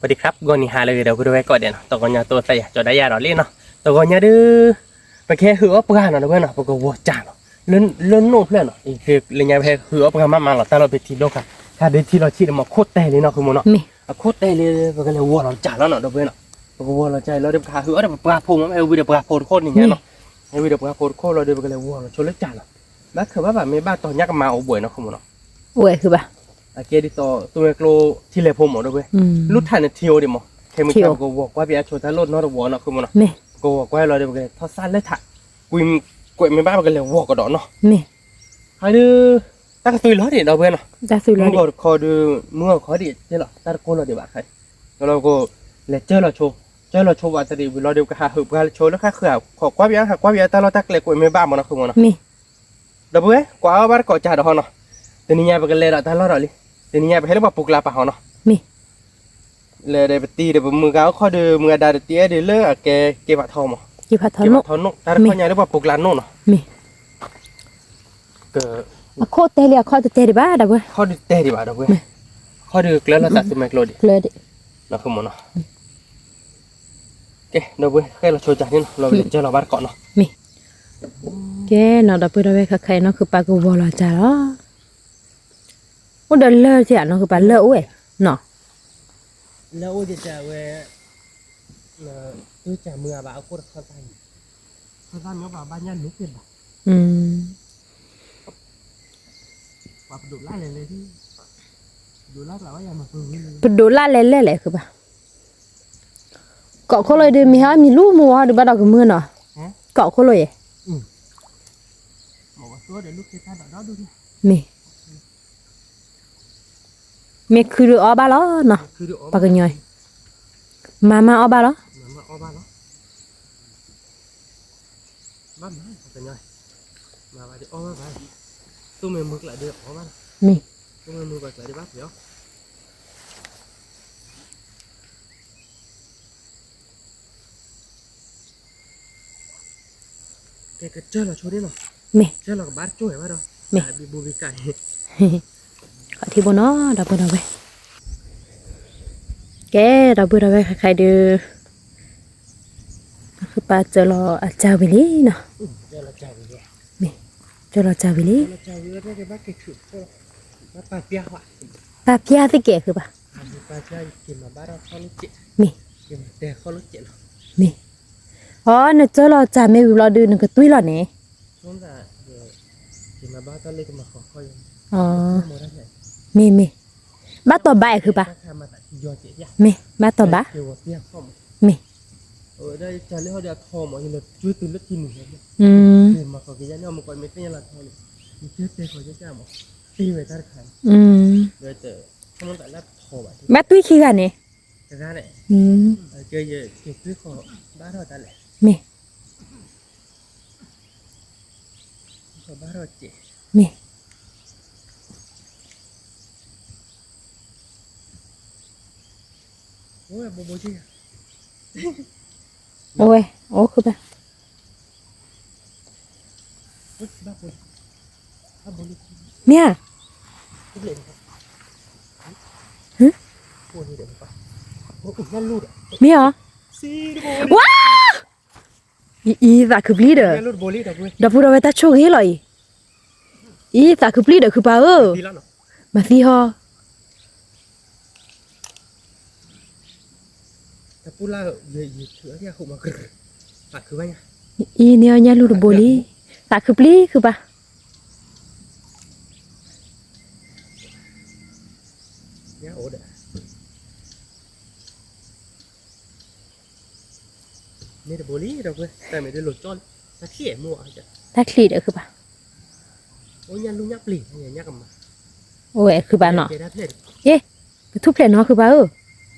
ပဒီခရၣ် ဂီၤနံၤဟါလၢအဂ့ၤ ဒီပုၢ်ဝဲၢ်ကိးဂၤဒဲးနီၤ, တဂီၤညါတိသးယၤ ကၠီဒၣ်ယၤဒီးလံနီၤ, တဂီၤညါဒီး ပကဟဲဟုးအီၣ်ပှၢ်နီၤ ဒီပုၢ်ဝဲၢ်နီၤ, ပကဝီၤစၢ်နီၤ, လၢ လၢနိၣ်ဖျၢၣ်နီၤ, လၢညါပဟဲဟုးအီၣ်ပှၢ်မးမးလီၤ, တၢ်လီၢ်ဖဲထံဒိၣ်ခါ, ခါဒုးထံလီၤဆံးဒီးမ့ၢ်ခိၣ်တဲလံနီၤ ဃုမ့ၢ်နီၤ, အခိၣ်တဲလံ ပကလဲၤဝီၤလီၤစၢ်လီၤနီၤ ဒီပုၢ်ဝဲၢ်နီၤ, ပကဝီၤလီၤစၢ်အံၤလီၤဒီး ပကဟးဟုးအီၣ်ဒီးပပှၢ်ဖိမး ဟဲဝံၤဒီးပှၢ်ဖိတခိၣ်န့ၣ်ညါနီၤ, ဟဲဝံၤဒီးပှၢ်ဖိတခိၣ်လီၤဒီး ပကလဲၤဝီၤလီၤဆိလၢစၢ်လီၤ, ဘၣ်ခၢၣ်ဘၣ်ဘၣ် မ့ၢ်ဘၣ်တီၤညါကမၤအိၣ်ဘှဲးနီၤ ဃုမ့ၢ်နီၤ ဝဲၢ်ဃုဘၣ်, အကဲဒ်သိး သူဝဲၤကျိထံလဲၤဖိမး ဒီပုၢ်ဝဲၢ်, လူၢ်ထးန့ၣ်ထံအိၣ်ဒံးမး, ခဲမုၢ်ဆါပကဝီၤကွၢ်ပယါဆိတၢ်လိၣ်နီတဝီနီၤ ဃုမ့ၢ်နီၤ, ပကဝီၤကွၢ်လီၤဒီး ပကလဲၤထီၣ်စၢ်လၢထး, ကွံာ် ကွဲးမ့ၢ်ဘၣ်ပကလဲၤဝီၤကဒီးနီၤ, ဟးဒုး တၢ်ကသွံလီၤဒံး ဒီပုၢ်ဝဲၢ်နီၤ, မုၢ်ဂီၤတခီဒုး မုၢ်ဂီၤတခီဒံး တဲလီၤ တၢ်တကိၢ်လီၤဒံးဘၣ်ခဲအံၤ, ဒီးလီၤပကလဲၤစၢလီၤဆိ, စၢလီၤဆိဘၣ်တရံးဝံၤလီၤဒီး ပကဟးဟုးပှၢ်လၢဆိလၢဃၣ်ဃၢၤ ခိးကွၢ်ပယါ ဟးကွၢ်ပယါတၢ်လီၢ်တၢ်ကျဲကွဲးမ့ၢ်ဘၣ်မးနီၤ ဃုမ့ၢ်နီၤ, ဒီပုၢ်ဝဲၢ် ကွၢ်အီၣ်ဘၣ်တကိးစၢ်ဒီးဟီနီၤ, တနံၤညါပကလဲၤဒီးတၢ်လီၢ်ဒီးလံ, တနံၤညါပဟဲလၢပှၤပူၤကျါပာ်ဟီနီၤ လဲၤဒီးပတံၤဒီးပမုၢ်ဂၤအိၣ်ခီဒီး မုၢ်ဂၤဒါဒီးတံၤအဲၣ်ဒုးလၢအကဲက့ၤဖးထီမး, က့ၤဖးထီနိၣ်, တၢ်တခီညါလၢပှၤပူၤကျါနိၣ်နီၤ, မ့ၢ် အခိၣ်တဲလံအခီၣ်တတဲဒံးဘၣ် ဒီပုၢ်ဝဲၢ်, ခီၣ်ဒုးတဲဒံးဘၣ် ဒီပုၢ်ဝဲၢ်, ခီၣ်ဒုးကျၢလီၤသးသူမဲာ်ကျိဒံး, ကျၢဒံး, နီၤ ဃုမ့ၢ်နီၤ, ကဲ ဒီပုၢ်ဝဲၢ် ဃဲလီၤဆိကၢ်န့ၣ်နီၤ လီၤပလဲၤစၢလီၤဘၣ်တကိးနီၤ, မ့ၢ် ကဲနီၤ ဒီပုၢ်ဝဲၢ် ခဲခါအံၤနီၤ ဃုပာ်ကဝီၤလီၤစၢ်လီၤ, အိၣ်ဒီးလၢၢ်က့နီၤ ဃုပာ်လၢၢ်အိၣ်ဝဲနီၤ, လၢၢ်အိၣ်ကဝဲ တၢ်မုၢ်အဘၣ်အခိၣ်တခီသၣ်န့ၣ်, ခီသၣ်မ့ၢ်ဘၣ်ဘၣ်ညၣ်နုာ်သ့ၣ်ဘၣ်, ပဒိးလၢ်လဲၤလဲၤ, ပဒိးလၢ်လဲၤလဲၤလဲၣ်ဃုဘၣ်, ကိးခိၣ်လိဒုးမ့ၢ်ဟီမံၤလူမူဝဲဟီဒုးဘၣ်ဒီးကမုၢ်နီၤ, ကိးခိၣ်လိယဲၢ်, မ့ၢ် မ့ၢ်ခုဒုးအီၣ်ဘၣ်လီၤနီၤ, ပှၤကညီအံၤ, မၤမၤအီၣ်ဘၣ်လီၤ, မ့ၢ် မ့ၢ်, မ့ၢ်, ခီၣ်ထံဘိနီၤ ဒီပုၢ်ဒီဝဲၢ်, ကဲ ဒီပုၢ်ဒီဝဲၢ် ခဲခါအံၤဒုး ပၢ်စၢလီၤအစၢ်ဝံၤလံနီၤ, မ့ၢ်, စၢလီၤစၢ်ဝံၤလံ, ပၢ်ပျၢ်သ့ၣ်ကဲၤဃုဘၣ်, မ့ၢ်, မ့ၢ်, အီ နစၢလီၤစၢ်မ့ၢ်ဝံၤဘျီဒုး နကသွံလီၤန့ၣ်, မ့ၢ်, မ့ၢ်, ဘၣ်တီၤဘၣ်အဲၣ်ဃုဘၣ်, မ့ၢ်, ဘၣ်တီၤဘၣ်, မ့ၢ်, ဘၣ်သွံခံဂၤန့ၣ်, မ့ၢ်, မ့ၢ်, အိၣ်ဝဲ, အိၣ်ဃုဘၣ်, မ့ၢ်ဧါ, မ့ၢ်ဧါ, ဝါ အံၤ အံၤ သးခုပျံၤဒီး, ဒီပုၢ်ဒီဝဲၢ် တၢ်ဆိၣ်ဂ့ၤလီၤအံၤ, အံၤ သးခုပျံၤဒီး ခုပၢ်ဧၢ, မၤသံဟီ, အံၤ န့ၢ်အီၣ်ညၣ်လူၢ်တဘိလံ, သးခုပျံၤ ခုပၢ် တၢ်ချံၣ်ဒီးခုပၢ်, အိၣ်ဝဲခုပၢ်နီၤ, အ့ ကထူၣ်ဖျဲးနီၤ ခုပၢ်ဧၢ,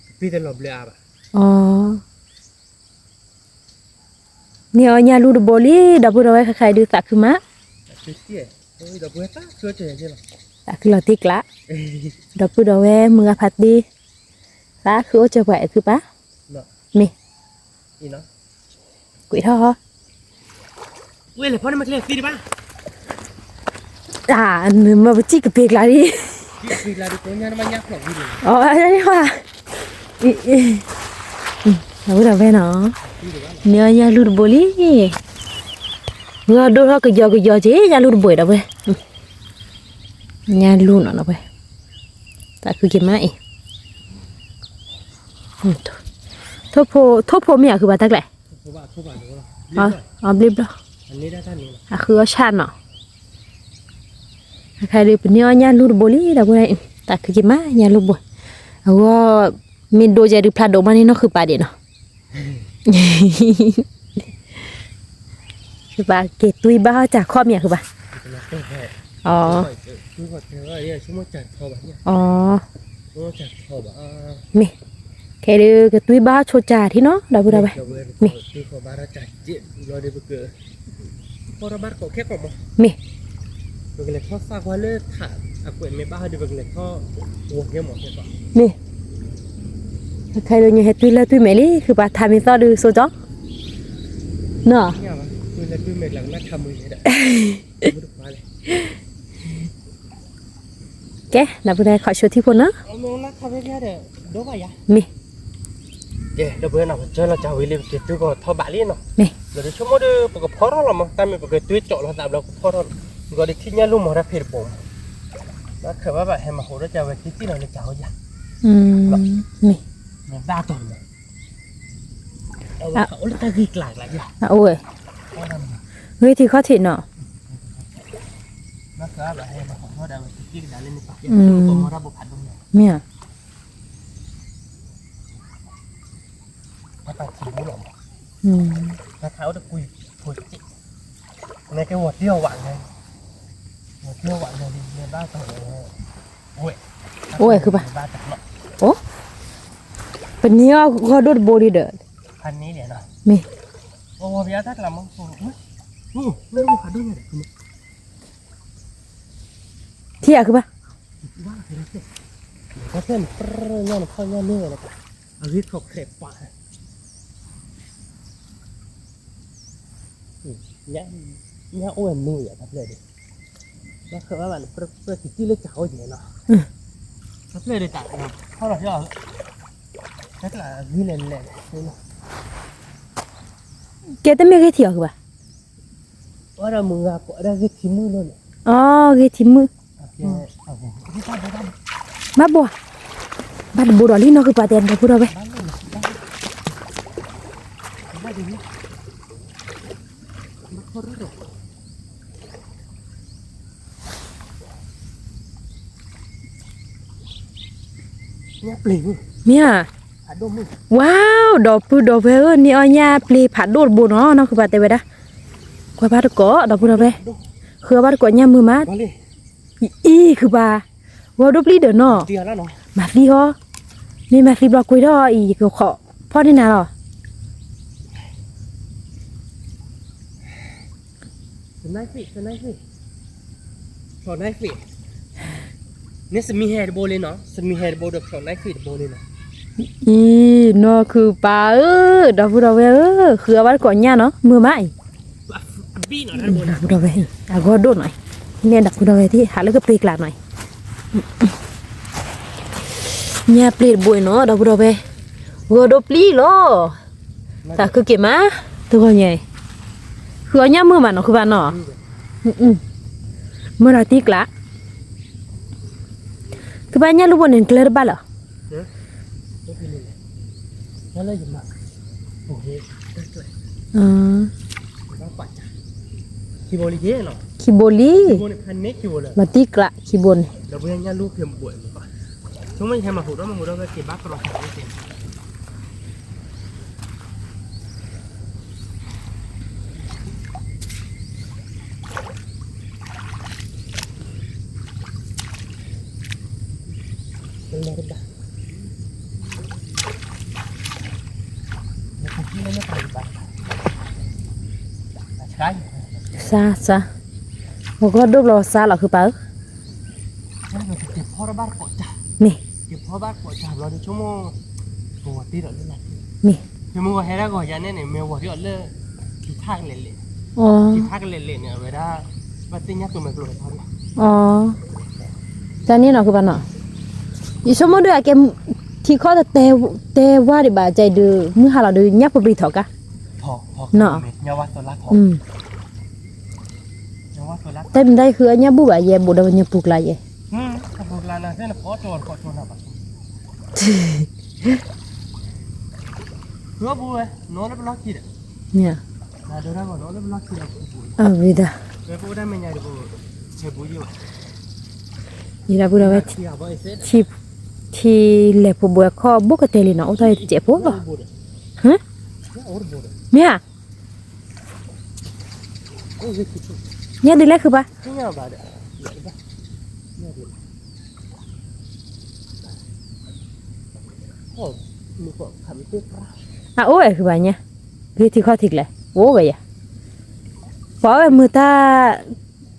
အီ န့ၢ်အီၣ်ညၣ်လူၢ်တဘိလံ, ဒီပုၢ်ဒီဝဲၢ် ခဲခါအံၤဒုး သးခုမး, သးခုလီၤတံၢ်ကျါ, ဒီပုၢ်ဒီဝဲၢ် မုၢ်ဂၤဖးတံၢ်, သးခုအိၣ်စၢၤပှၤအဲၣ်ခုပၢ်, မ့ၢ်, ကွံာ်ထီၣ်ဟီ, တၢ် နမ့ၢ်ပစံၣ်ကပ့ၤကျါဒ်, အီ အီ အဝဲဒၣ်ဝဲနီၤ, န့ၢ်အီၣ်ညၣ်လူၢ်တဘိလံ, ဂီၤဒိၣ်ထီၣ်ကယီကယီက့ၤ ညၣ်လူၢ်တဘိဒီးဝဲ, ညၣ်လူၢ်နီၤဝဲ, သးခုက့ၤမးအံၤ, ထိၣ်ဖိမ့ၢ်အဃုဘၣ်တၢ်ကျဲ, အဘျ့ဘျီ, အဃုအီၣ်ဆၣ်နီၤ, အခါဒုးပန့ၢ်အီၣ်ညၣ်လူၢ်တဘိလံဒီးဝဲ, သးခုက့ၤမးညၣ်လူၢ်ဘိ, အဂီၢ်, မ့ၢ်ဒိကဲဒုးဖျါဒိၣ်မးန့ၣ်နီၢ်ဃုပာ်ဒံးနီၤ, ဃုပာ်က့ၤတွံဘၣ်ဟီၣ်စၢ်ခီမ့ၢ်အဃုဘၣ်, အီၤ, မ့ၢ်, ခဲဒုးကတွံဘၣ်ဟီၣ်ဆိကၢ်ထံနီၤ ဒီပုၢ်ဒီဝဲၢ်, မ့ၢ်, မ့ၢ်, ခဲဒုးညါဟဲတွံလၢတွံမဲာ်လံ ဃုပာ်ထါမ့ၢ်သီၣ်ဒုးစိကီ, နီၤ, ကဲ ဒီပုၢ်ဒီဝဲၢ် ခီၣ်ဆိထံဖိနီၤ, မ့ၢ်, ကဲ ဒီပုၢ်ဝဲၢ်နီၤ ပကၢလီၤကၢ်ဝံၤလံ ပက့ၤသုဂီၤထီၣ်ဘးလံနီၤ, မ့ၢ်, ဒီးဆိကမိၣ်ဒီး ပကဖီထီၣ်လီၤမး တၢ်မ့ၢ်ပကတွံကၠီၣ်လီၤသးဘျီ ပဖီထီၣ်လီၤ, ဂီၤဒီးခံညၣ်လူၢ်မီၤတၢ်ဖံးတပိၤမး, ဘၣ်ခၢၣ်ဘၣ်ဘၣ်ဟဲမၤဟိးထီၣ်ကၢ်ဝဲ က့ၤတံၢ်လီၤလၢကၢ်ဟီယၤ, မ့ၢ်, မ့ၢ်ဘၣ်တီၤမး, အအိၣ်လၢတၢ်ဂ့ၢ်ကျါကျါယၤ, အအိၣ်ဝဲ, ဂ့ၤထံၣ်ခီၣ်ထံးနီၤ, မ့ၢ်ဧါ, အိၣ်ဝဲဃုဘၣ်, ပန့ၢ်အီၣ်ဂီၢ်ဒိၣ်တဘိလံဒီး, မ့ၢ်, ထံၣ်အဃုဘၣ်, ညၣ်အိၣ်ဝဲမုာ်ယၤ တၢ်ဖျၢၣ်ဒံး, ဘၣ်ခၢၣ်ဘၣ်ဘၣ်န့ၣ် ပြၢက့ၤတံၢ်လၢကၢ်အိၣ်က့ၤနီၤ, တၢ်ဖျၢၣ်ဒံးတၢ်, တၢ်ကျါဂ့ၤလဲၣ်လဲၣ်, ကဲတမ့ၢ်ဂ့ၤထံၣ်အီၤဃုဘၣ်, အီ ဂ့ၤထံမုၣ်, ဘၣ်ဘိ, ဘၣ်တဘိဒီးလံနီၤ ဃုပာ်တဲဒီပုၢ်ဒီဝဲၢ်, မ့ၢ်ဧါ, ဝါ, ဒီပုၢ်ဒီဝဲၢ်ဧၢ န့ၢ်အီၣ်ညၣ်ပျ့ၤဖးဒိၣ်တဘိနီၤ နီၢ်ဃုပာ်တဲဝဲဒၣ်, ကွၢ်ဘၣ်တကိး ဒီပုၢ်ဒီဝဲၢ်, ဃုအီၣ်ဘၣ်တကိးညၣ်မုၢ်မး, အံၤ ဃုပာ်, ဂီၤဒိၣ်ပျံၤဒီးနီၤ, မၤသံဟီ, မ့ၢ်မၤသံဘျီကွံာ်ထီၣ်အံၤ ယကခီၣ်ဖီၣ်န့ၢ်နၤလီၤ. အံၤ နီၢ်ခုပာ်ဧၢ, ဒီပုၢ်ဒီဝဲၢ်ဧၢ, ဃုအီၣ်ဘၣ်တကိးညၣ်နီၤ မုာ်မးအံၤ, ဒီပုၢ်ဒီဝဲၢ်အံၤ အဂီၢ်ဒိၣ်နီၤအံၤ, န့ၣ်ဒီပုၢ်ဒီဝဲၢ်သ့ၣ် ဟးလၢကပျ့ၤကျါနီၤအံၤ, ညၣ်ပျ့ၤတဘိအံၤနီၤ ဒီပုၢ်ဒီဝဲၢ်, ဂီၤဒိၣ်ပျံၤလီၤ. သးခုက့ၤမး, တဂီၤညါအံၤ, ဃုအီၣ်ညၣ်မုာ်မးနီၤ ဃုဘၣ်နီၤ, မုာ်ဒီးတံၢ်ကျါ, ဃုဘၣ်ညၣ်လူၢ်ဘိန့ၣ် နကျၢတဘၣ်လၢၤ ခံဘိလံ, မၤတံၢ်ကျါခံဘိန့ၣ်, စါစါ, ပကီၢ်ဒိၣ်ဘျီစါလီၤ ဃုပာ်ဧၢ, မ့ၢ်, မ့ၢ်, အီ, အီ, တၢ်န့ၣ်နီၤ ဃုပာ်နီၤ, ယဆိကမိၣ်ဒုးအကဲ ထံခီတတဲဝါဒံးဘၣ် ကဲဒုး မုၢ်ဟါလီၤဒုး ညၣ်ဖိပြံထီၣ်ကါ, နီၤ, တမ့ၢ်တၢ်ဃုအညၣ်ဘူၣ်ဘၣ် ယဲဘူးဒီးညၣ်ပူကျါယဲ, အဝံၤဒၣ်, ယဒၣ်ပူၤဒီးဝဲ, ထံလဲၢ်ဖိဘူးဝဲခီဘိကတဲလံနီၤ အိၣ်တၢ်စဲးဖိလီၤ, မ့ၢ်ဧါ, ညၣ်ဒုးလဲၤဃုပှၤ, အအိၣ်ဝဲဃုပှၤညါ, ဂ့ၤထံခီထံကျဲ, အိၣ်ဝဲယၤ, ပှၤအိၣ်ဝဲမုာ်တၢ်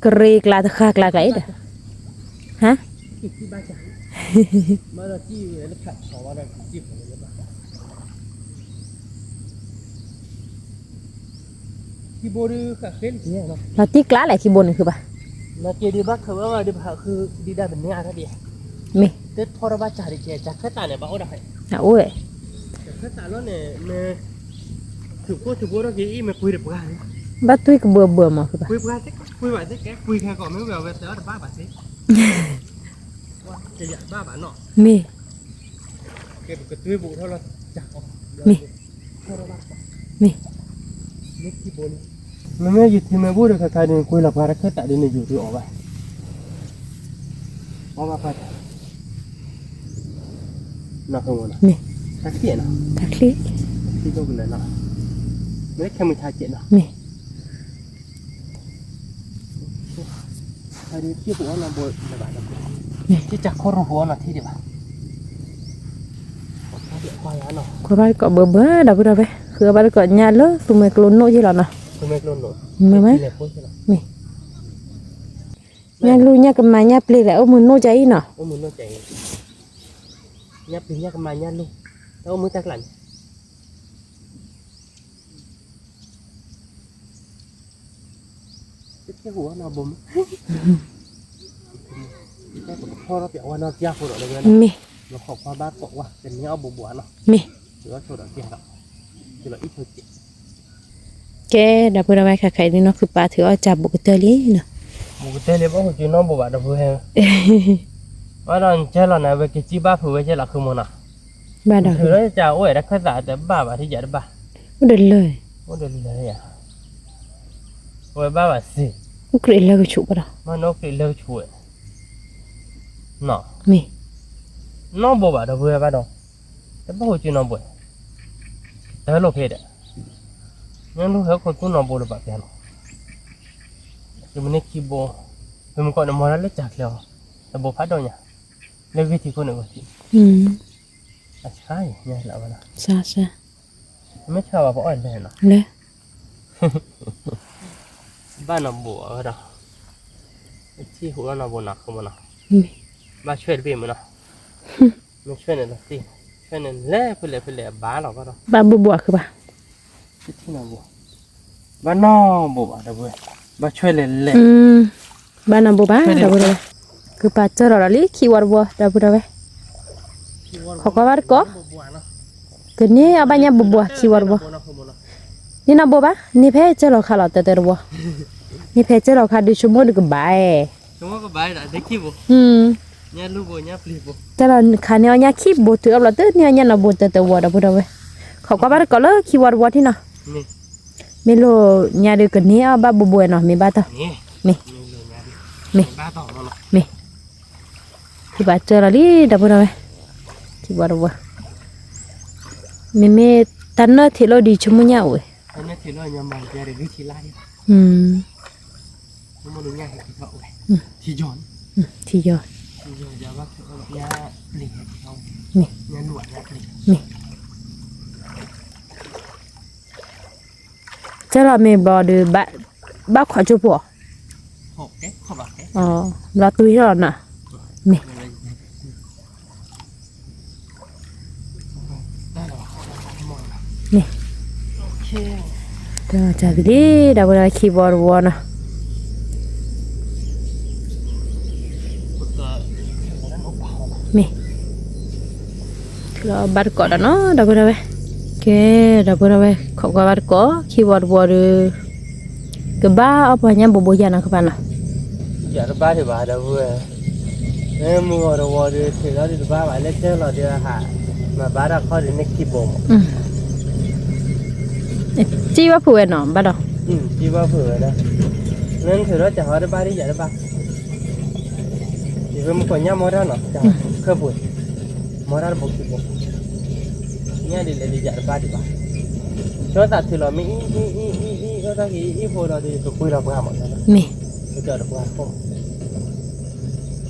ကရ့ကျါတဃာ်ကျါကျါအံၤဒီး, ဟါ, လီၤတံၢ်ကျါလဲၣ်ခံဘိန့ၣ်ဃုဘၣ်, မ့ၢ်, ဘၣ်တွံၢ်ကဘၢဘၢမးဃုဘၣ်, မ့ၢ်, မ့ၢ်, မ့ၢ်ယထံမ့ၢ်ဘူၣ်ဒီးခါခါဒ်န့ၣ် ကွံာ်လီၤပှၤတခၢၣ်သးဒ်န့ၣ် ယူၤသုအီၤဘၣ်, အီၣ်ဘၣ်ပှၤတၢ်, မ့ၢ်, တၢ်ချံၣ်နီၤ, တၢ်ချံၣ်, မ့ၢ်ခဲမုၢ်ဆါကဲးနီၤ, မ့ၢ် ကွၢ်ဘၣ်တကိးဘၢဘၢ ဒီပုၢ်ဒီဝဲၢ် ဃုအီၣ်ဘၣ်တကိးညၣ်လၢသူမှဲကျိနိၣ်ယ့ၢ်လီၤနီၤ, မ့ၢ်, ညၣ်လူၢ်ညၣ်ကမၤညၣ်ပျ့ၤလဲၣ် အိၣ်မုာ်နိၣ်ကါအံၤနီၤ, ညၣ်ပျ့ၤညၣ်ကမၤညၣ်လူၢ်, တၢ်အိၣ်မုာ်တၢ်ကျးန့ၣ် တကဲဟူးအီၣ်နီၢ်ဘိမ့ၢ်, တကဲပကဖီထီၣ်ပျးဝဲနီၢ်ပျၢ်ဃိဒီးလၢဝဲနီၤ, မ့ၢ်, လီၤခီၣ်ခွါဘၣ်ကိးဝါ ကန့ၢ်အီၣ်ဘိဘိဧါနီၤ, မ့ၢ်, ထုးအီၣ်ဆိဒီးကဲဒီး, ထုးလီၤအံၣ်ဆိကဲး, ကဲ ဒီပုၢ်ဒီဝဲၢ် ခဲခဲအံၤဒုးနီၢ်ခုပာ်ထုးအီၣ်ကၢ်ဘူးကတၢၢ်လံနီၤ, ဘူးကတၢၢ်လံဘၣ်ဟူးကၠူနီၢ်ဘိဘၣ်ဒီပုၢ်ဝဲၢ်, ဘၣ်ဒီးနကဲလီၤနၤ ဝဲကစံၣ်ဘၣ်ဖုးဝဲကဲလီၤဃုမ့ၢ်နီၤ, ဘၣ်ဒီး ထုးလီၤကၢ်အိၣ်ဝဲဒၣ်ခၢၣ်သးတဘၣ်ဘၣ်ထံၣ်ယၤတဘၣ်, အိၣ်ဒီးလၢ, အိၣ်ဒီးလၢယၤ အဝဲဘၣ်ဘၣ်စ့ၢ်, အိၣ်ကြးလၢကဆူးဘၣ်ဒီး, မ့ၢ်နီၢ်ကြးလၢကဆူးဝဲ, နီၢ်, မ့ၢ်, နီၢ်ဘိဘၣ်ဒီပုၢ်ဝဲၢ်ဘၣ်ဒီး, တဘၣ်ဟူးကၠူနီၢ်ဘိ, တၢ်လိာ်ဖဲဒီး, ညၣ်လူၢ်ဟဲခိၣ်သူၣ်နီၢ်ဘိလၢဘၣ်ပျၢ်လီၤ, တမ့ၢ်န့ၢ်ခံဘိ, ဖဲမုၢ်ကီၢ်န့ၣ်မၤတၢ်လၢကၢ်ချၢအီၤ, တဘိဖးဒိၣ်ညါ, လၢဂ့ၢ်ထံခိၣ်န့ၣ်ဝဲထံ, အဆါယၤညါလၢဝဲလီၤ, မ့ၢ်ဆါဘၣ်ပအီၣ်လဲၣ်နီၤ, လၢ ဘၣ်နီၢ်ဘိအဝဲဒီး, ထံၣ်ဟူးလီၤနီၢ်ဘိနီၤ ဃုမ့ၢ်နီၤ, ဘၣ်ဆွဲၣ်တဘ့ၣ်မ့ၢ်နီၤ, မ့ၢ်ဆွဲၣ်န့ၣ်လီၤသ့, ဆွဲၣ်န့ၣ်လဲၤဖဲလဲၣ်ဖဲလဲၣ်အဘၣ်လီၤဘၣ်ဒီး, ဘၣ်ဘိဘိအဃုဘၣ်, ထံၣ်နီၢ်ဘိ, ဘၣ်နီၢ်ဘိဘၣ်ဒီပုၢ်ဝဲၢ်, ဘၣ်ဆွဲၣ်လဲၤလဲၤ, ဘၣ်နီၢ်ဘိဘၣ်ဒီပုၢ်ဝဲၢ်, ကပာ်စၢၢ်လီၤဒီးလံ ခံဝီတဝီ ဒီပုၢ်ဝဲၢ်, ခိးကွၢ်ဘၣ်တကိး ကန့ၢ်အီၣ်ဘၣ်ညၣ်ဘိဘိ ခံဝီတဝီ, န့ၢ်နီၢ်ဘိဘၣ် န့ၢ်ဖဲစၢၢ်လီၤခါလီၤတၢ်တၢ်တဝီ, န့ၢ်ဖဲစၢၢ်လီၤခါဒုးဆိကမိၣ်ဒုးကဘၣ်အဲ, တၢ်လီၤခါန့ၢ်အီၣ်ညၣ်ခံဘိတုၤအီၣ်ဘျီတန့ၢ်အီၣ်ညၣ်နီၢ်ဘိတၢ်တဝီ ဒီပုၢ်ဝဲၢ်, ခိးကွၢ်ဘၣ်တကိးလၢခံဝီတဝီထံၣ်နီၤ, မ့ၢ်လိာ်ညါဒုးကန့ၢ်အီၣ်ဘၣ်ဘိဘိနီၤ မ့ၢ်ဘၣ်တီ, မ့ၢ်, မ့ၢ် ကဘၣ်စၢၢ်လီၤလံ ဒီပုၢ်ဝဲၢ်, ခံဝီတဝီ, မ့မ့ၢ်တၢ်နၢၣ်ထံးလိာ်ဒုးဆိကမိၣ်ညၣ်အိၣ်ဝဲ, ထံယီၤ, မ့ၢ် စၢၢ်လီၤမ့ၢ်ဘျီဒုး ဘၣ်ခိးကၠိဖိ, ဘျီတွံၢ်ထီၣ်လီၤနီၤ, မ့ၢ် မ့ၢ်, တၢ်လီၤတၢ်လံ ဒီပုၢ်ဝဲၢ်ခံဝီတဝီနီၤ, မ့ၢ်, ဘၣ်တကိးဒီးနီၤ ဒီပုၢ်ဒီဝဲၢ်, ကဲ ဒီပုၢ်ဒီဝဲၢ် ခိးကွၢ်ဘၣ်တကိး ခံဝီတဝီဒီး ကဘၣ်အီၣ်ပှၤညၣ်ဘိဘိယၤနီၤ ကဘၣ်နီၤ, ယၤတဘၣ်ဒံးဘၣ် ဒီပုၢ်ဝဲၢ်, မုၢ်ဂီၤတဝီဒီး ထုးလီၤဒံးတဘၣ်ဘၣ် လၢကၢၢ်လီၤဒီးဟး မၤဘၣ်တၢ်ခီဒီးန့ၢ်ခံဘိမး, စံၣ်ဘၣ်ဖုးဝဲနီၤ ဘၣ်ဒီး, စံၣ်ဘၣ်ဖုးဝဲဒၣ်, နထုးလီၤကဟီတဘၣ်ဒံး ယၤတဘၣ် ယဖဲမုၢ်ကီၢ်ညၣ်မီၢ်တၢ်နီၤ တၢ်ခၢၣ်ပူၤ, မီၢ်တၢ်တဘိခံဘိ, ညၣ်ဒ်လဲၣ်ဒ်ယၤတဘၣ်ဒံးဘၣ်, ကၠီသးထုးလီၤမ့ၢ်အံၤအံၤအံၤအံၤအံၤ အီၣ်တၢ်က့ၤအံၤဖိဒီးဒ်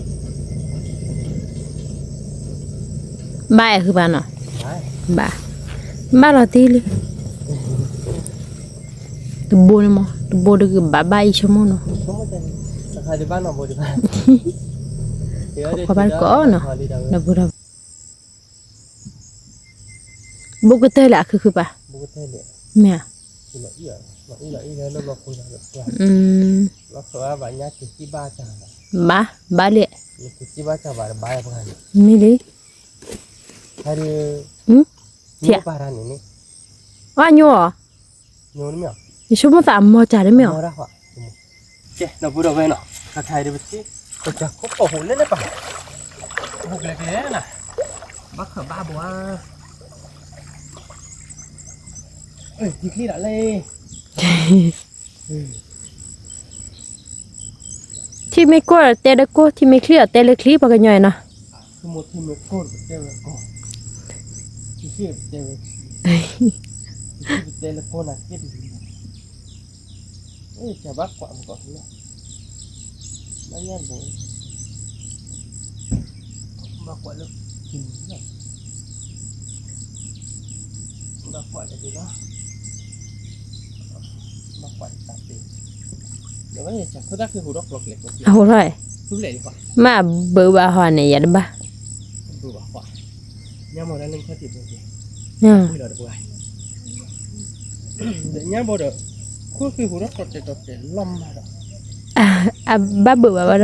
ပကွံလီၤပှၢ်မး, မ့ၢ်, ကၠီတပှၢ်ခိၣ်, ဘၣ်အဲၣ်ဃုာ်ဘၣ်နီၤ, ဘၣ်, ဘၣ်လီၤတံၢ်လံ တဘိန့ၣ်မး တဘိတဂ့ၤဘၣ်ဘၣ်အံၤဆိကမိၣ်နီၤ, တခါတဘၣ်နီၤဘိတဘၣ်, ခိးကွၢ်ဘၣ်တကိးနီၤ, ဒီပုၢ်ဒီဝဲၢ်, ဘိကတၢၢ်လၢအခုခုပၢ်, မ့ၢ်ဧါ, ဘၣ်, ဘၣ်လံ, မ့ၢ်လံ, ထံၣ်, အညိၣ်အီၤ, ယဆိကမိၣ်သးအမီၢ်တၢ်လၢမ့ၢ်အီၤ, ကဲ ဒီပုၢ်ဒီဝဲၢ်နီၤ, ခါခါအံၤပထံၣ်, ပကခိၣ်ပိာ်ဟူးလၢလၢပၢ်, ဟူးကျဲကျဲနီၤ, ဘၣ်ခၢၣ်ဘၣ်ဘှါ, ထံချံဒၣ်လဲၣ် ထံမ့ၢ်ကိၢ်ဒီးတဲလၢကိၢ်, ထံမ့ၢ်ချံဒီးတဲလၢချံ, ပှၤကညီအံၤနီၤ, အဟူးထီၣ်, မ့ၢ်ဘၢဘၣ်ဟီန့ၣ် ယၤတဘၣ်, အဘၣ်ဘၢဘၣ်ဘၣ်ဒီး, မ့ၢ်, အဟူးထီၣ်ဖဲတၢ်တီန့ၣ်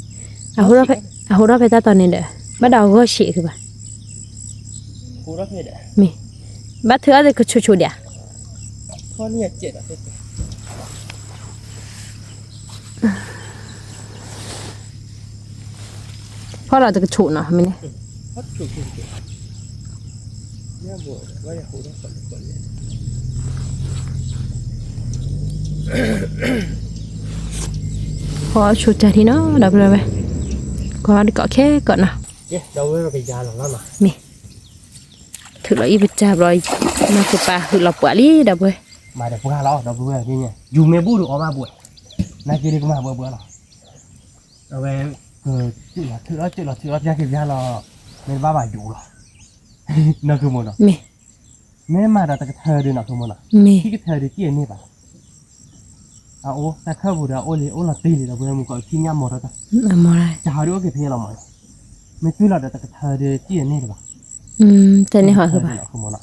ဒီး, ဘၣ်ဒီးဂီၢ်ဆံးဃုာ်ဘၣ်, မ့ၢ်, ဘၣ်ထုးအီၣ်တကဆိးဆိးဒံးဧါ ဖီၣ်လီၤတကဆိးနီၤ မ့ၢ်န့ၣ်, ဖီၣ်ဆိတၢ်ထံနီၤ ဒီပုၢ်ဒီဝဲၢ်, ကီတကိးခဲကိးနီၤ, မ့ၢ်, ထုးလီၤအံၤပတၢ်ဘျီ, နီၢ်ကပၤဟုးလီၤပှၤလံ ဒီပုၢ်ဝဲၢ်, မၤဒီးပှၢ်လီၤ ဒီပုၢ်ဝဲၢ်, ယူၤမ့ၢ်ဘူၣ်ဒီးအီၣ်ဘၣ်ဘှဲး, နာ်က့ဒ်ကမၤဘှဲးဘှဲးလီၤ, အဝဲ, ထုးလီၤထုးလီၤထုးလီၤထုးလီၤ ပျၢ်က့ၤပျၢ်လီၤ, မ့ၢ်တဘၣ်ဘၣ်ယူၤလီၤ, နီၢ်ကမီၤနီၤ, မ့ၢ်မၤဒီးတကထၢဒီးနီၢ်ကမီၤနီၤ, ထံကထၢဒီးကံၣ်အန့ၢ်ဘၣ် အအိၣ်တၢ်ခၢၣ်ပူၤဒီးအအိၣ်လံ အိၣ်လီၤတံၢ်လံဒီး ပဝဲမုၢ်ကီးထံၣ်ညၣ်မီၤထီၣ်တၢ်, တၢ်ဟီဒ်အိၣ်က့ၤဖဲလီၤမး, မ့ၢ်တုၤလီၤဒီးတကထၢဒီးကံၣ်အန့ၢ်တဘၣ်, တန့ၢ်ဟီဃုာ်ဘၣ်, ဒီးနပှ့ၤ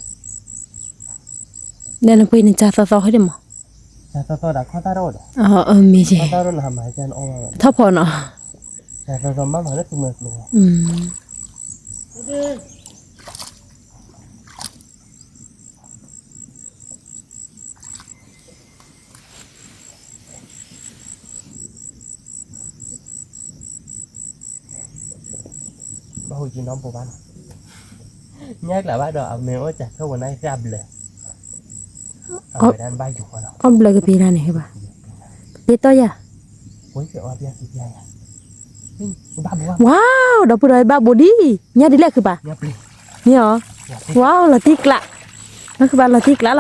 န့ၣ် ကၢ်သီသီဃီဒံးမး, မ့ၢ်က့ၤ, ထီၣ်ဖီနီၤ ဘၣ်ဟူးက့ၤနီတဘိဘၣ်နီၤ, ညၣ်ကျးဘၣ်ဒီးအမ့ၢ်အိၣ်စၢ်ခဲဝဲနၢ်သ့ၣ်အဘျၢ, အဝဲဒၣ်ဘၣ်ယိၤဃီလီၤ, အဘျၢကပ့ၤလၢန့ၣ်ဘၣ်, က့ၤတီၢ်ယၤ, ဝါ, ဒီပုၢ်ဒီဝဲၢ်ဘၣ်ဘိလံ, ညၣ်ဒ်လဲၣ်ခုပၢ်, မ့ၢ်အီၤ, ဝါ လီၤတံၢ်ကျး, နခုပၢ်လီၤတံၢ်ကျးလီၤ,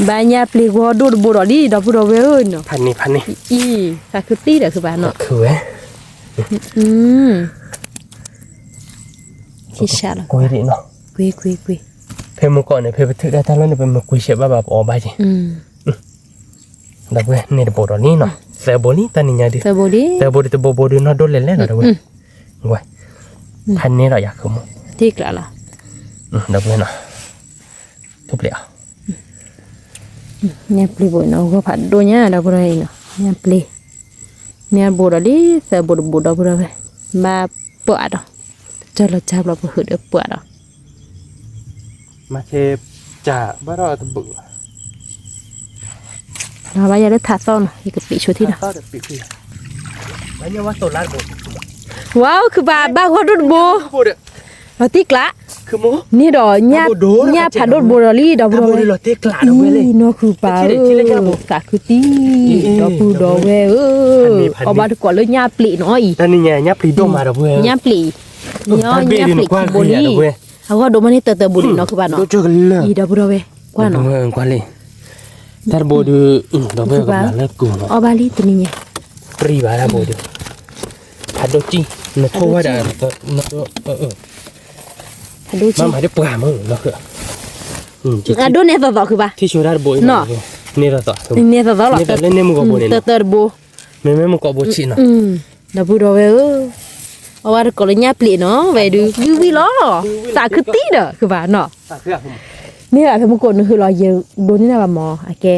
ဘၣ်ညၣ်ပျ့ၤဂီၤဒိၣ်တဘိဒီးလံ ဒီပုၢ်ဒီဝဲၢ်ဧၢနီၤ, ဖးန့ၣ်ဖးန့ၣ်, အံၤ, သးခုတံၢ်ဒီးခုပၢ်နီၤ, ကွ့ကွ့ကွ့, ဖဲမုၢ်ကီးန့ၣ် ဖဲပထုးဒၣ်တၢ်လီၢ်န့ၣ် ပမ့ၢ်ကွ့ဆဲးဘၣ်ဘၣ်ပအီၣ်ဘၣ်က့ၤ ဒီပုၢ်ဝဲၢ်န့ၣ်တဘိဒီးလံနီၤ, သၢဘိလံ တၢ်နံၤညါဒုး, သၢဘိဒုးတဘိဘိဒုးနီၢ်ဒိၣ်လဲၣ်လဲၣ်ဒီး ဒီပုၢ်ဝဲၢ်, ဖးန့ၢ်ဒီးယၤခုမီၤ, တံၢ်ကျးလီၤ, ဒီပုၢ်ဝဲၢ်နီၤ, ထူၣ်ပျဲၢ်အီၤ, ညၣ်ပျ့ၤဘိနီၤ ဂီၢ်ဖးဒိၣ်ညါ ဒီပုၢ်ဝဲၢ်အံၤနီၤ, ညၣ်ပျ့ၤ, ညၣ်ဘိဒီးလံ သၢဘိတဘိဒီပုၢ်ဝဲၢ်, ဘၣ်ပၢၢ်အါဒီး, တၢ်လီၤကၢ်ဘျီပဟုးဒီးပှၢ်ဒီး မၤထဲ ကၢ်ဘၣ်ဒီးတဘုး လီၤဘၣ်ယၤလၢထးသီၣ်နီၤ ယကပံးဆိထံနီၤ ဝါခုဘၣ်ဘၣ်ဂီၢ်ဒိၣ်တဘိ လီၤတံၢ်ကျး န့ၣ်ဒီး ညၣ်ဖးဒိၣ်တဘိဒီးလံ ဒီပုၢ်ဒီဝဲၢ် အံၤ နီၢ်ခုဘၣ်ဧၢ သးခုတံၢ် ဒီပုၢ်ဒီဝဲၢ်ဧၢ အီၣ်ဘၣ်တကိးလၢညၣ်ပျံးနီၤအံၤ ညၣ်ပျံးအံၤ ညၣ်ပျံးခံဘိလံ အဂီၢ်ဒိၣ်မးန့ၣ်တၢၢ်တၢၢ်ဘိလံနီၢ်ခုဘၣ်နီၤ အံၤ ဒီပုၢ်ဒီဝဲၢ် ကွၢ်နီၤ တၢ်တဘိဒီး ဒီပုၢ်ဒီဝဲၢ် အီၣ်ဘၣ်လံတနံၤညါ ပြံဘၣ်တၢ်ဘိဒီး ဖးဒိၣ်ကံ နထိဝဲဒၣ် ဖးဒိၣ်ကံ မၤမၤဒ်ပှၤမၢလီၤ အဒိၣ်န့ၢ်သီသီခုဘၣ် ထံၣ်ဆိတၢ်တဘိအံၤ န့ၢ်သီသီ န့ၢ်သီသီလီၤ လၢန့ၢ်မူကီၢ်ဘိန့ၣ် တၢၢ်တၢၢ်တဘိ မ့မ့ၢ်မူကီၢ်ဘိဆံးနီၤ ဒီပုၢ်ဒီဝဲၢ်ဧၢ အီၣ်ဘၣ်တကိးလၢညၣ်ပျံးနီၤ ဝဲဒုး ဝံၤဝံၤလီၤ သးခုတံၢ်ဒီးခုဘၣ်နီၤ မ့ၢ်ဘၣ်ဖဲမူကီၢ်နုာ်ဃုာ်လီၤ ယဒိးန့ၢ်နၤဘၣ်မၢ် အကဲ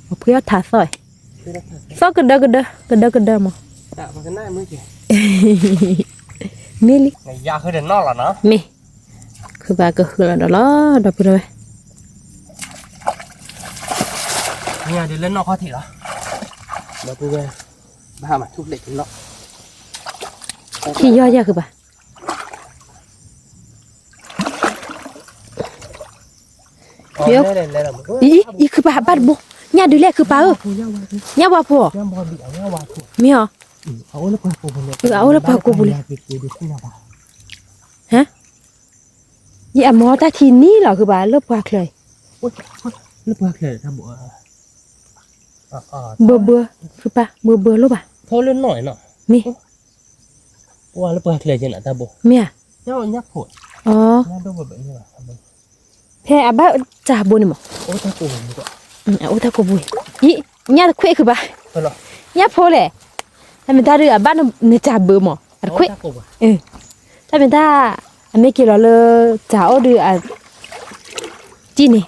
ပှ့ၤအီၣ်ထးသီၣ် သီၣ်ကဒၢကဒၢ ကဒၢကဒၢမၢ် မ့ၢ်လံ မ့ၢ် ခုဘၣ်ကဟုးလီၤဒီးလီၤ ဒီပုၢ်ဒီဝဲၢ် မ့ၢ်ဒ်လၢနီၢ်ခီၣ်ထံးလီၤ ဒီပုၢ်ဝဲၢ် ဘၣ်မၤထူၣ်ဖျဲးကနီၣ် ထံၣ်ယီၢ်ယၤခုဘၣ် ယ ယခုပာ်ဘၣ်တဘိ ညၣ်ဒုးလဲၣ်ခုပာ်ဧၢ ညၣ်ဝါဖိ မ့ၢ်အီၤ အအိၣ်လၢပှၤကိာ်ပူၤလံ ဟါ ယအမ့ၢ်တၢ်ထံၣ်နံၣ်လီၤခုပာ်လၢပှၤချၢအံၤ လၢပှၤချၢ ဘၢဘၢ ခုပာ် ဘၢဘၢလိၣ်ဘၣ် မ့ၢ် ပှၤလၢပှၤချၢကဲနၤတၢ်ဘိ မ့ၢ်ဧါ အီ ဖဲအဘၣ်တၢ်ဘိန့ၣ်မး အအိၣ်တၢ်ကိာ်ပူၤအံၤ ညၣ်တခွဲးခုဘၣ် ညၣ်ဖိလဲၣ် တၢ်မ့ၢ်တၢ်ဒုးအဘၣ်နတၢ်ဘိမး အတခွဲး တၢ်မ့ၢ်တၢ် အမ့ၢ်က့ၤလီၤလၢ တၢ်အိၣ်ဒုးအ ကံၣ်န့ၣ်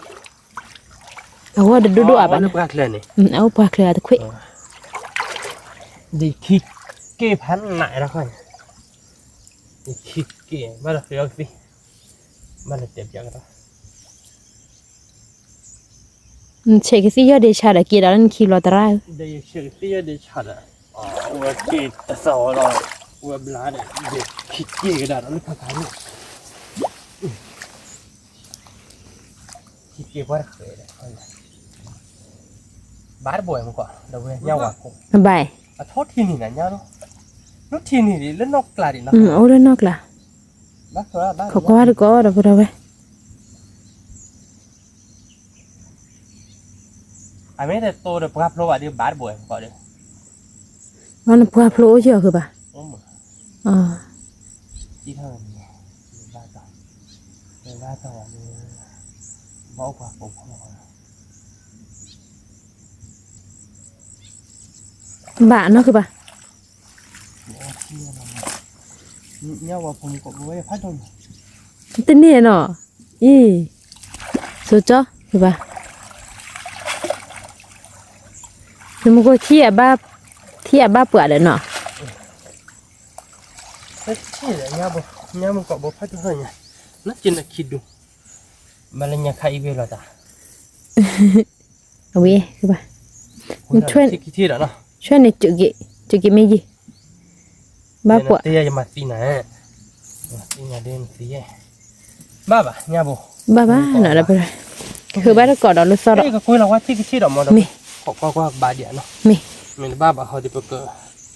အဝဲတဒိၣ်ဒိၣ်အဘၣ်န့ၣ် အအိၣ်ပှၤချၢအတခွဲး ဒ်ခံက့ၢ်ဖးနးတၢ်ခီန့ၣ် ဒ်ခံက့ၢ် ဘၣ်လီၤဃ့အီၣ်ကသံၣ် ဘၣ်လီၤတဲာ်ပၠးကဒီး နဆဲးကသံၣ်ယီၢ်ဒ့ဆါဒီးက့ၤဒီးလၢနခံဘျီသရၣ်ဧၢ ဒီးယဆဲးကသံၣ်ယီၢ်ဒ့ဆါဒီး အဝဲက့ၤတသီလီၤ ဝဲဘျါဒီး ယခံက့ၢ်ကဒါဒီးလၢဖးခါန့ၣ် ခံက့ၢ်ပှၤတဃဲးဒီး ဘၣ်တဘိမ့ၢ်ကီး ဒီးဝဲညၣ်ဝါဖိ ဘၣ် အထီၣ်ထံနံၤနၤညါလီၤ လၢထံနံၤဒ်လၢနီၢ်ကျါဒ်နီၤ အိၣ်လၢနီၢ်ကျါ ခိးကွၢ်တကိးဒီးပဒီးဝဲ အမ့ၢ်တတိၤဒီးပှၢ်ဖျိဘၣ်ဒီးဘၣ်တဘိမ့ၢ်ကီးဒီး နပှၢ်ဖျိအိၣ်ယီၤဃုာ်ဘၣ် ဘၣ်နီၢ်ဃုာ်ဘၣ် တန့ၢ်နီၤ အံၤ စိကၠီ ဘၣ် နမူခိၣ်ထံၣ်အဘၣ် ထံၣ်အဘၣ်ပှၤဒီးနီၤ ထံၣ်လၢညါဘိ ညါမူကီးဘိဖးဒိၣ်ညါ နက့ၤနခံဒူ မ့ၢ်လၢညါခါအံၤဝဲလီၤတၢ် အဝဲ ဘၣ် ထံၣ်ခံထံၣ်ဒီးနီၤ ဆွဲန့ၣ် က့ၤ က့ၤမ့ၢ်ယံၤ ဘၣ်ပှၤ တဲယၤယမၤသံနၤ မၤသံနၤဒ်နသံ ဘၣ်ဘၣ် ညါဘိ ဘၣ်ဘၣ်နီၤ ဒီးပ ဃုဘၣ်တကိးဒီးလၢသီဒီး ကကွဲလီၤဝဲထံၣ်ကထံၣ်ဒီးမ့ၢ်ဒီး မ့ၢ် ခိးကွၢ်ကွၢ်ဘၣ်ဒံးနီၤ မ့ၢ် မ့ၢ်တဘၣ်ဘၣ်ဟီဒီးပက တွံၢ်ဃီၤစၢ်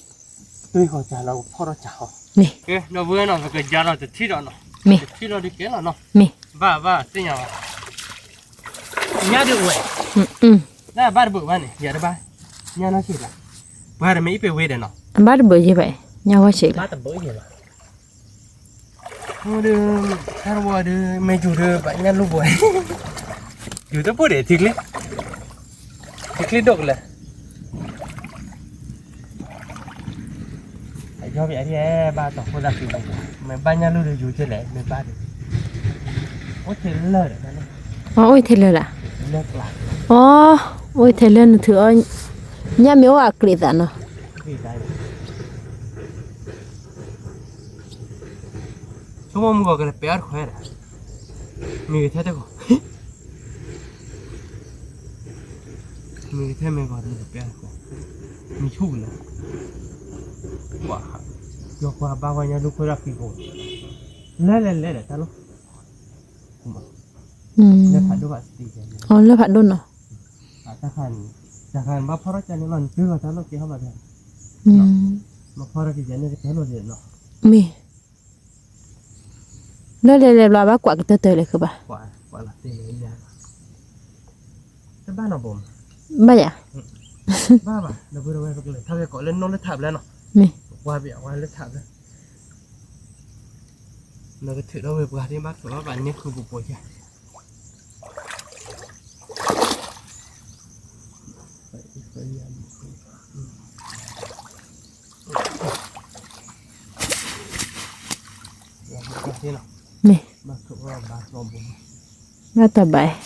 လီၤ ဖီၣ်ထီၣ်စၢ်ဃီၤ မ့ၢ် ကဲ ဒီပုၢ်ဝဲၢ်နီၤ ပကယါလီၤတထံၣ်ဒီးနီၤ မ့ၢ် တထံၣ်လီၤဒုးကဲလီၤနီၤ မ့ၢ် ဘၣ်ဘၣ်သ့ၣ်ညါဘၣ် ညါဒုးဝဲ တၢ်ဘၣ်တဘၣ်ဘၣ်န့ၣ် ယၤတဘၣ် ညါနီၢ်ဆံးလၢ ပှၤတမ့ၢ်အံၤပ့ၤဝဲဒီးနီၤ အဘၣ်တဘၣ်ယဲၢ်ဘၣ် ညါဝဲဆံးလၢ ဘၣ်တဘၣ်ယဲၢ်ဘၣ် ဟိဒုး တၢ်တဝီဒုး မ့ၢ်ယူၤဒုး ဘၣ်ညၣ်လူၢ်ဘှီး ယူၤတပူၤဒံး ထံချ့ ထံချ့ဒိၣ်ကလဲာ် အယီၢ်ဘၣ်အံၤ ဘၣ်တီၤခိၣ်သးစုပူၤ မ့ၢ်ဘၣ်ညၣ်လူၢ်ဒုးယူၤကလဲာ် မ့ၢ်ဘၣ်ဒုး အိၣ်ထဲလၢာ်ဒီး အိၣ်ထဲလၢာ်လၢ် အိၣ်ထဲလၢာ်နထုးအီၣ် ညၣ်မ့ၢ်အိၣ်အကြ့းသးနီၤ အံၤ တၢ် အံၤ တၢ် တမ့ၢ်မုၢ်ဂီၤကလဲၤပဲအီၣ်တခွဲဒၣ်, မ့ၢ်ဂ့ၤထဲတဂီၤ, မ့ၢ်ဂ့ၤထဲမ့ၢ်ဂီၤတလဲၤပဲအီၣ်တခွဲ, မံဆူၣ်ကလဲၣ်, ပှၤ, ယကွၢ်ဘါဝဲညါဒုခိၣ်ဒၣ်ဖံးကိး, လဲၤလဲၤလဲၤလဲၤတၢ်လီၢ်, လၢဖးဒိၣ်နီၤ, တၢ်ခါန့ၣ်ဘၣ်ဖီၣ်ထီၣ်ကန့ၣ်လီၤ နတုၤလီၤတၢ်လီၢ်ကဲဟီၣ်ဘၣ်ဒၣ်, ဘၣ်ဖီၣ်ထီၣ်ကန့ၣ်ကဲလီၤဒၣ်နီၤ, မ့ၢ် လၢလဲၤလဲၤဘျီဘၣ်ကွၢ်ကတၢၢ်တၢၢ်လဲၣ်ဃုဘၣ်, တဘၣ်နီၤဘိ, ဘၣ်ယၤ, ဘၣ်ဘၣ် ဒီပုၢ်ဒီဝဲၢ် ပကလဲၤထီၣ်ဝဲကိးလၢနိၣ်လၢထးဘျဲၣ်နီၤ, မ့ၢ်, ပှၤဘၣ်ဝဲလၢထးဘျဲၣ်, နကထုးထီၣ်ဝဲပှၤဒ်ဘၣ်ထုးထီၣ်ဘၣ်န့ၢ်ဃုပူၤပူၤယၤ မ့ၢ်, ဘၣ်တဘၣ်,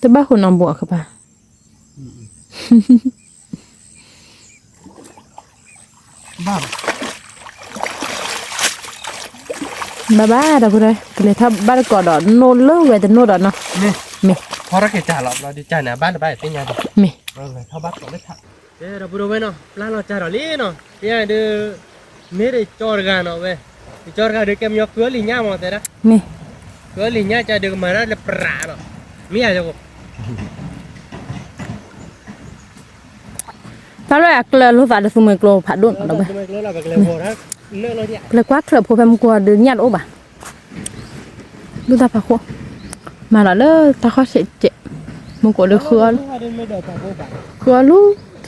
တဘၣ်ဃိနီၤဘိးအကပၤ, ဘၣ်ဘၣ်ဒီပုၢ်ဒီဝဲၢ် ကလဲၤထီၣ်ဘၣ်တကိးဒီးနိၣ်လၢဝဲတနိၣ်ဒီးနီၤ, မ့ၢ်, ဖီထီၣ်က့ၤတၢ်လီၤ ဘျီဒုးကန့ၣ် အဘၣ်တဘၣ်သ့ၣ်ညါဒီး, မ့ၢ်, ထီၣ်ဘၣ်ကိးလၢထး, ကဲဒီပုၢ်ဒီဝဲၢ်နီၤ ပျၢ်လီၤကၢ်ဒီးလံနီၤ ပယါဒုး, မ့ၢ်ဒုးကၠီတဂၤနီၤဝဲ, ကၠီတဂၤဒုးကဲမညီကုလံၤညါမ့ၢ်တဲဒၣ်, မ့ၢ်, ကုလံၤညါကၢ်ဒုးကမၤတၢ်လၢပြးနီၤ, မ့ၢ်ယၤယက တၢ်လၢအကျၢၤလိာ်သးဒီးသူမှဲကျိဖးဒိၣ်နီၤဒီးဝဲ, ကျဲၤကွၢ်ချၢးဖိဖဲမူကိးဒုးညၣ်တအိၣ်ဘၣ်, ဒုၣ်တၢ်ဖးခိၣ်, မၤလီၤလၢတၢ်ခီၣ်ဆဲးကဲး, မူကိးဒုးဃုအီၤ, ဃုအီၤလူ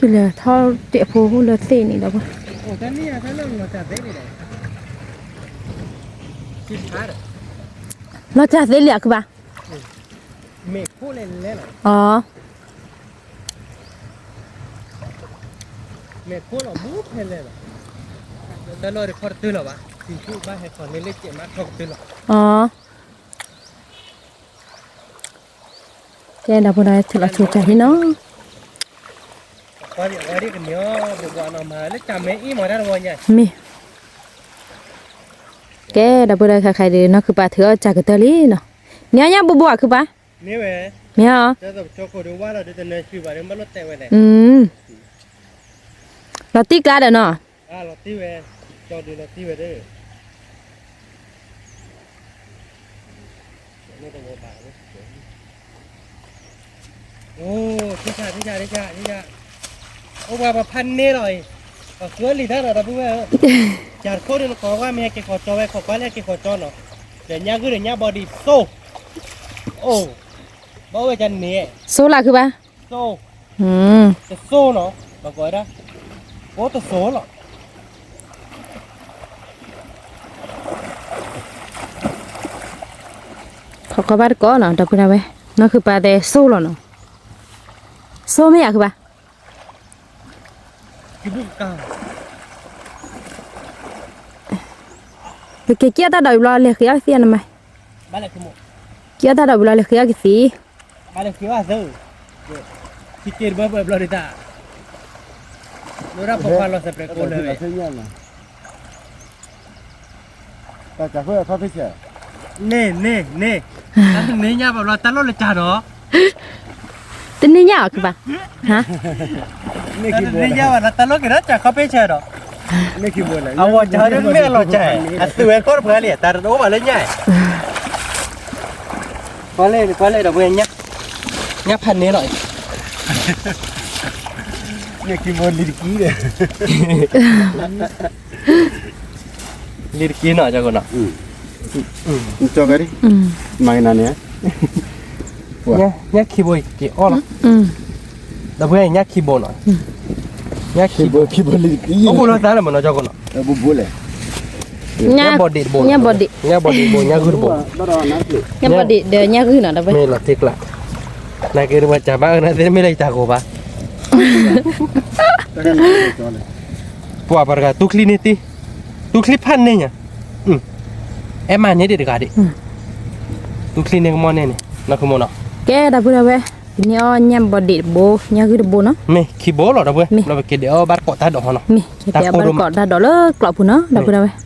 ၤ, ထံၣ်လဲၤထီၣ်တဲာ်ဖိလၢသ့ၣ်န့ၣ်ဒီးဝဲ, လီၤတၢ်သ့လံအကဘၣ်, မ့ၢ်ခိၣ်လဲၤလဲၤလီၤ, အီ မ့ၢ်ခိၣ်လီၤဘူးဖဲလဲၣ်လီၤ, တၢ်လီၢ်တခီတတုၤလီၤဘၣ်, ထံဆူၣ်ဘၣ်ဟဲခီလ့လ့ကဲးမးခီကတုၤလီၤ, အီ ကဲဒီပုၢ်ဒီဝဲၢ်ထုးလီၤဆိကၢ်ဟံၣ်နီၤ, မ့ၢ်, ကဲဒီပုၢ်ဒီဝဲၢ်ခဲခါအံၤဒုး နီၢ်ခုပၢ်ထုးအီၣ်ကၢ်ကတၢၢ်လံနီၤ, မ့ၢ်အီၤညါဘိးဘိးအခုပၢ်, မ့ၢ်ဝဲ, မ့ၢ်အီၤ, လီၤတံၢ်ကျါဒီးနီၤ, အိၣ်ပှၤပဖးန့ၢ်လီၤအံၤ, ပှၤဃၢလံၤတၢ်ဒီးဒီပုၢ်ဝဲၢ်ဧၢ, ကၢ်တခိၣ်ဒုးနကိးဝဲမ့ၢ်ဟဲက့ၤဃီၤကၠီဝဲ ခိးကွၢ်လၢဟဲက့ၤဃီၤကၠီနီၤ, ဒီးညါဂုၢ်ဒီးညါဘီဒံးသိ, အိၣ်, ဘၣ်အိၣ်ဝဲကန့ၣ်, စိလၢခုဘၣ်, စိ, တစိနီၤ, ဘၣ်ကိးဝဲဒၣ်, အိၣ်တစိလီၤ ခိးကွၢ်ဘၣ်တကိးနီၤ ဒီပုၢ်ဒီဝဲၢ်, နီၢ်ခုပၢ်တဲစိလီၤနီၤ, စိမ့ၢ်ယၤခုပၢ်, ပက့ၤက့ၤအတၢ်ဒီးဝံၤဘျီလဲၤဃ့အီၣ်ကသံၣ်နမါ, က့ၤအီၣ်တၢ်ဒီးဝံၤလီၤလဲၤဃ့အီၣ်ကသံၣ်, ဘၣ်လဲၤဃ့အီၣ်သၢ, ခံက့ၤတဘၢဘၢဘျီဒုးတၢ်, လၢဒၣ်ပပှၤလီၤစဲးပြဲးကိးလၢၤဝဲ တၢ်ကၢ်ဃိအခီဖ့ဆဲး, န့ၣ်န့ၣ်န့ၣ်, တၢ်တန့ၢ်ညါဘၣ်ဘျီတၢ်လီၢ်လၢကၢ်နီၤ, တန့ၢ်ညါအီၤကဘၣ်, တန့ၢ်ညါဘၣ်လီၤတၢ်လီၢ်က့ၤဒီးကၢ်ခီဖ့ဆဲးဒီး, အဝဲကၢ်ဒုးမ့ၢ်အလီၤကၢ်, အသုးဝဲကီၢ်တပှဲၤလံ တၢ်တအိၣ်ဘၣ်လၢညါ, ကွၢ်လၢကွၢ်လၢဒီပုၢ်ဝဲၢ်, ညၣ်ဖးန့ၢ်လီၤ, န့ၣ်ခံဘိလံၤတကံဒီး လံၤတကံနီၤ ကၠီကိနီၤ, ကၠီကဒံ, မၤကနၤန့ၣ်, ညၣ်ခံဘိက့ၤအီၣ်လီၤ, ဒီပုၢ်ဝဲၢ် ညၣ်ခံဘိနီၤ, ညၣ်ခံဘိ, အိၣ်ဘိလီၤသးလၢမနီၤ ကၠီကိနီၤ, ဘိဘိလဲၣ်, ညၣ်ဘီဒံးတဘိ, ညၣ်ဘီဒံးတဘိ ညၣ်ဂုၢ်တဘိ, ညၣ်ဘီဒံးဒီးညၣ်ဂုၢ်နီၤ ဒီပုၢ်ဝဲၢ်, မ့ၢ်လီၤတံၢ်ကျါ, နာ်က့ၤတဝဲကၢ်ဘၣ်အၢ နာ်သ့ၣ်မ့ၢ်လၢယတၢ်ကိးဘၣ် ပှၤပှၤတဂၤတူၢ်ချံန့ၣ်တံၢ်, တူၢ်ချံဖးန့ၢ်ညါ, အဲၣ်မးန့ၣ်ဒံးတဂၤဒံး, သူချံန့ၣ်ကမီန့ၣ်န့ၣ် နီၢ်ခမနီၤ. ကဲ ဒီပုၢ်ဒီဝဲၢ်, ပန့ၢ်အီၣ်ညၣ်ဘီဒံးတဘိ, ညၣ်ဂုၢ်တဘိနီၤ. မ့ၢ်ခံဘိလီၤ ဒီပုၢ်ဝဲၢ်, ဒီးပက့ၤဒဲးအီၣ်ဘၣ်တကိးတၢ်ဒိးဟီနီၤ. မ့ၢ်က့ၤဒဲးအီၣ်ဘၣ်တကိးတၢ်ဒိးလၢကျိးပူၤနီၤ ဒီပုၢ်ဒီဝဲၢ်.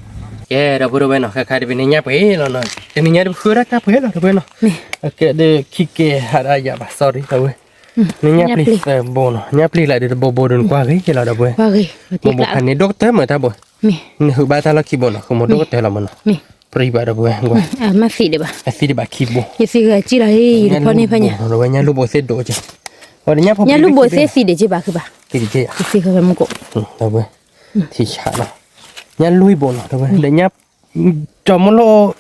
ကဲ ဒီပုၢ်ဒီဝဲၢ်နီၤ, ခဲခါဒ်ပန့ၢ်ညၣ်ပှ့ၤလီၤနီၤ, တနံၤညါဒ်ပဃုတၢ်ပှ့ၤလီၤ ဒီပုၢ်ဝဲၢ်နီၤ. မ့ၢ် အကဲဒ်ခံကဲ ဟးဒၣ်ယၤဘၣ် sorry ဒီပုၢ်ဝဲၢ်. န့ၢ်ညၣ်ပျံၤသၢဘိနီၤ, ညၣ်ပျံၤလၢဒ်တဘိဘိဒ်နကွၢ်ဂ့ၤက့ၤလီၤ ဒီပုၢ်ဝဲၢ်. ဘိဘိဖးန့ၣ်ဒိၣ်ကတၢၢ်မးတၢ်ဘိ နဟုးဘၣ်တၢ်လီၢ်ခံဘိနီၤ ဃမီဒိၣ်ကတၢၢ်လီၤမးနီၤ. ပြံဘၣ်ဒီပုၢ်ဝဲၢ်, အသံဒံးဘၣ်ခံဘိ, ယသံဂၤကံၣ်လီၤ ယတဖီန့ၢ်ဖဲညါ, ဒီပုၢ်ဝဲၢ် ညၣ်လူၢ်ဘိသ့ၣ်ဒိၣ်ကဲ, ညၣ်လူၢ်ဘိသ့ၣ်သံဒံးက့ၤဘၣ်ခုဘၣ်, ဒီပုၢ်ဝဲၢ်, ထံဆးနီၤ, ညၣ်လူၢ်ဘိနီၤ ဒီပုၢ်ဝဲၢ်, ဒီးညၣ် ကၠီၤမိၢ်လိၣ်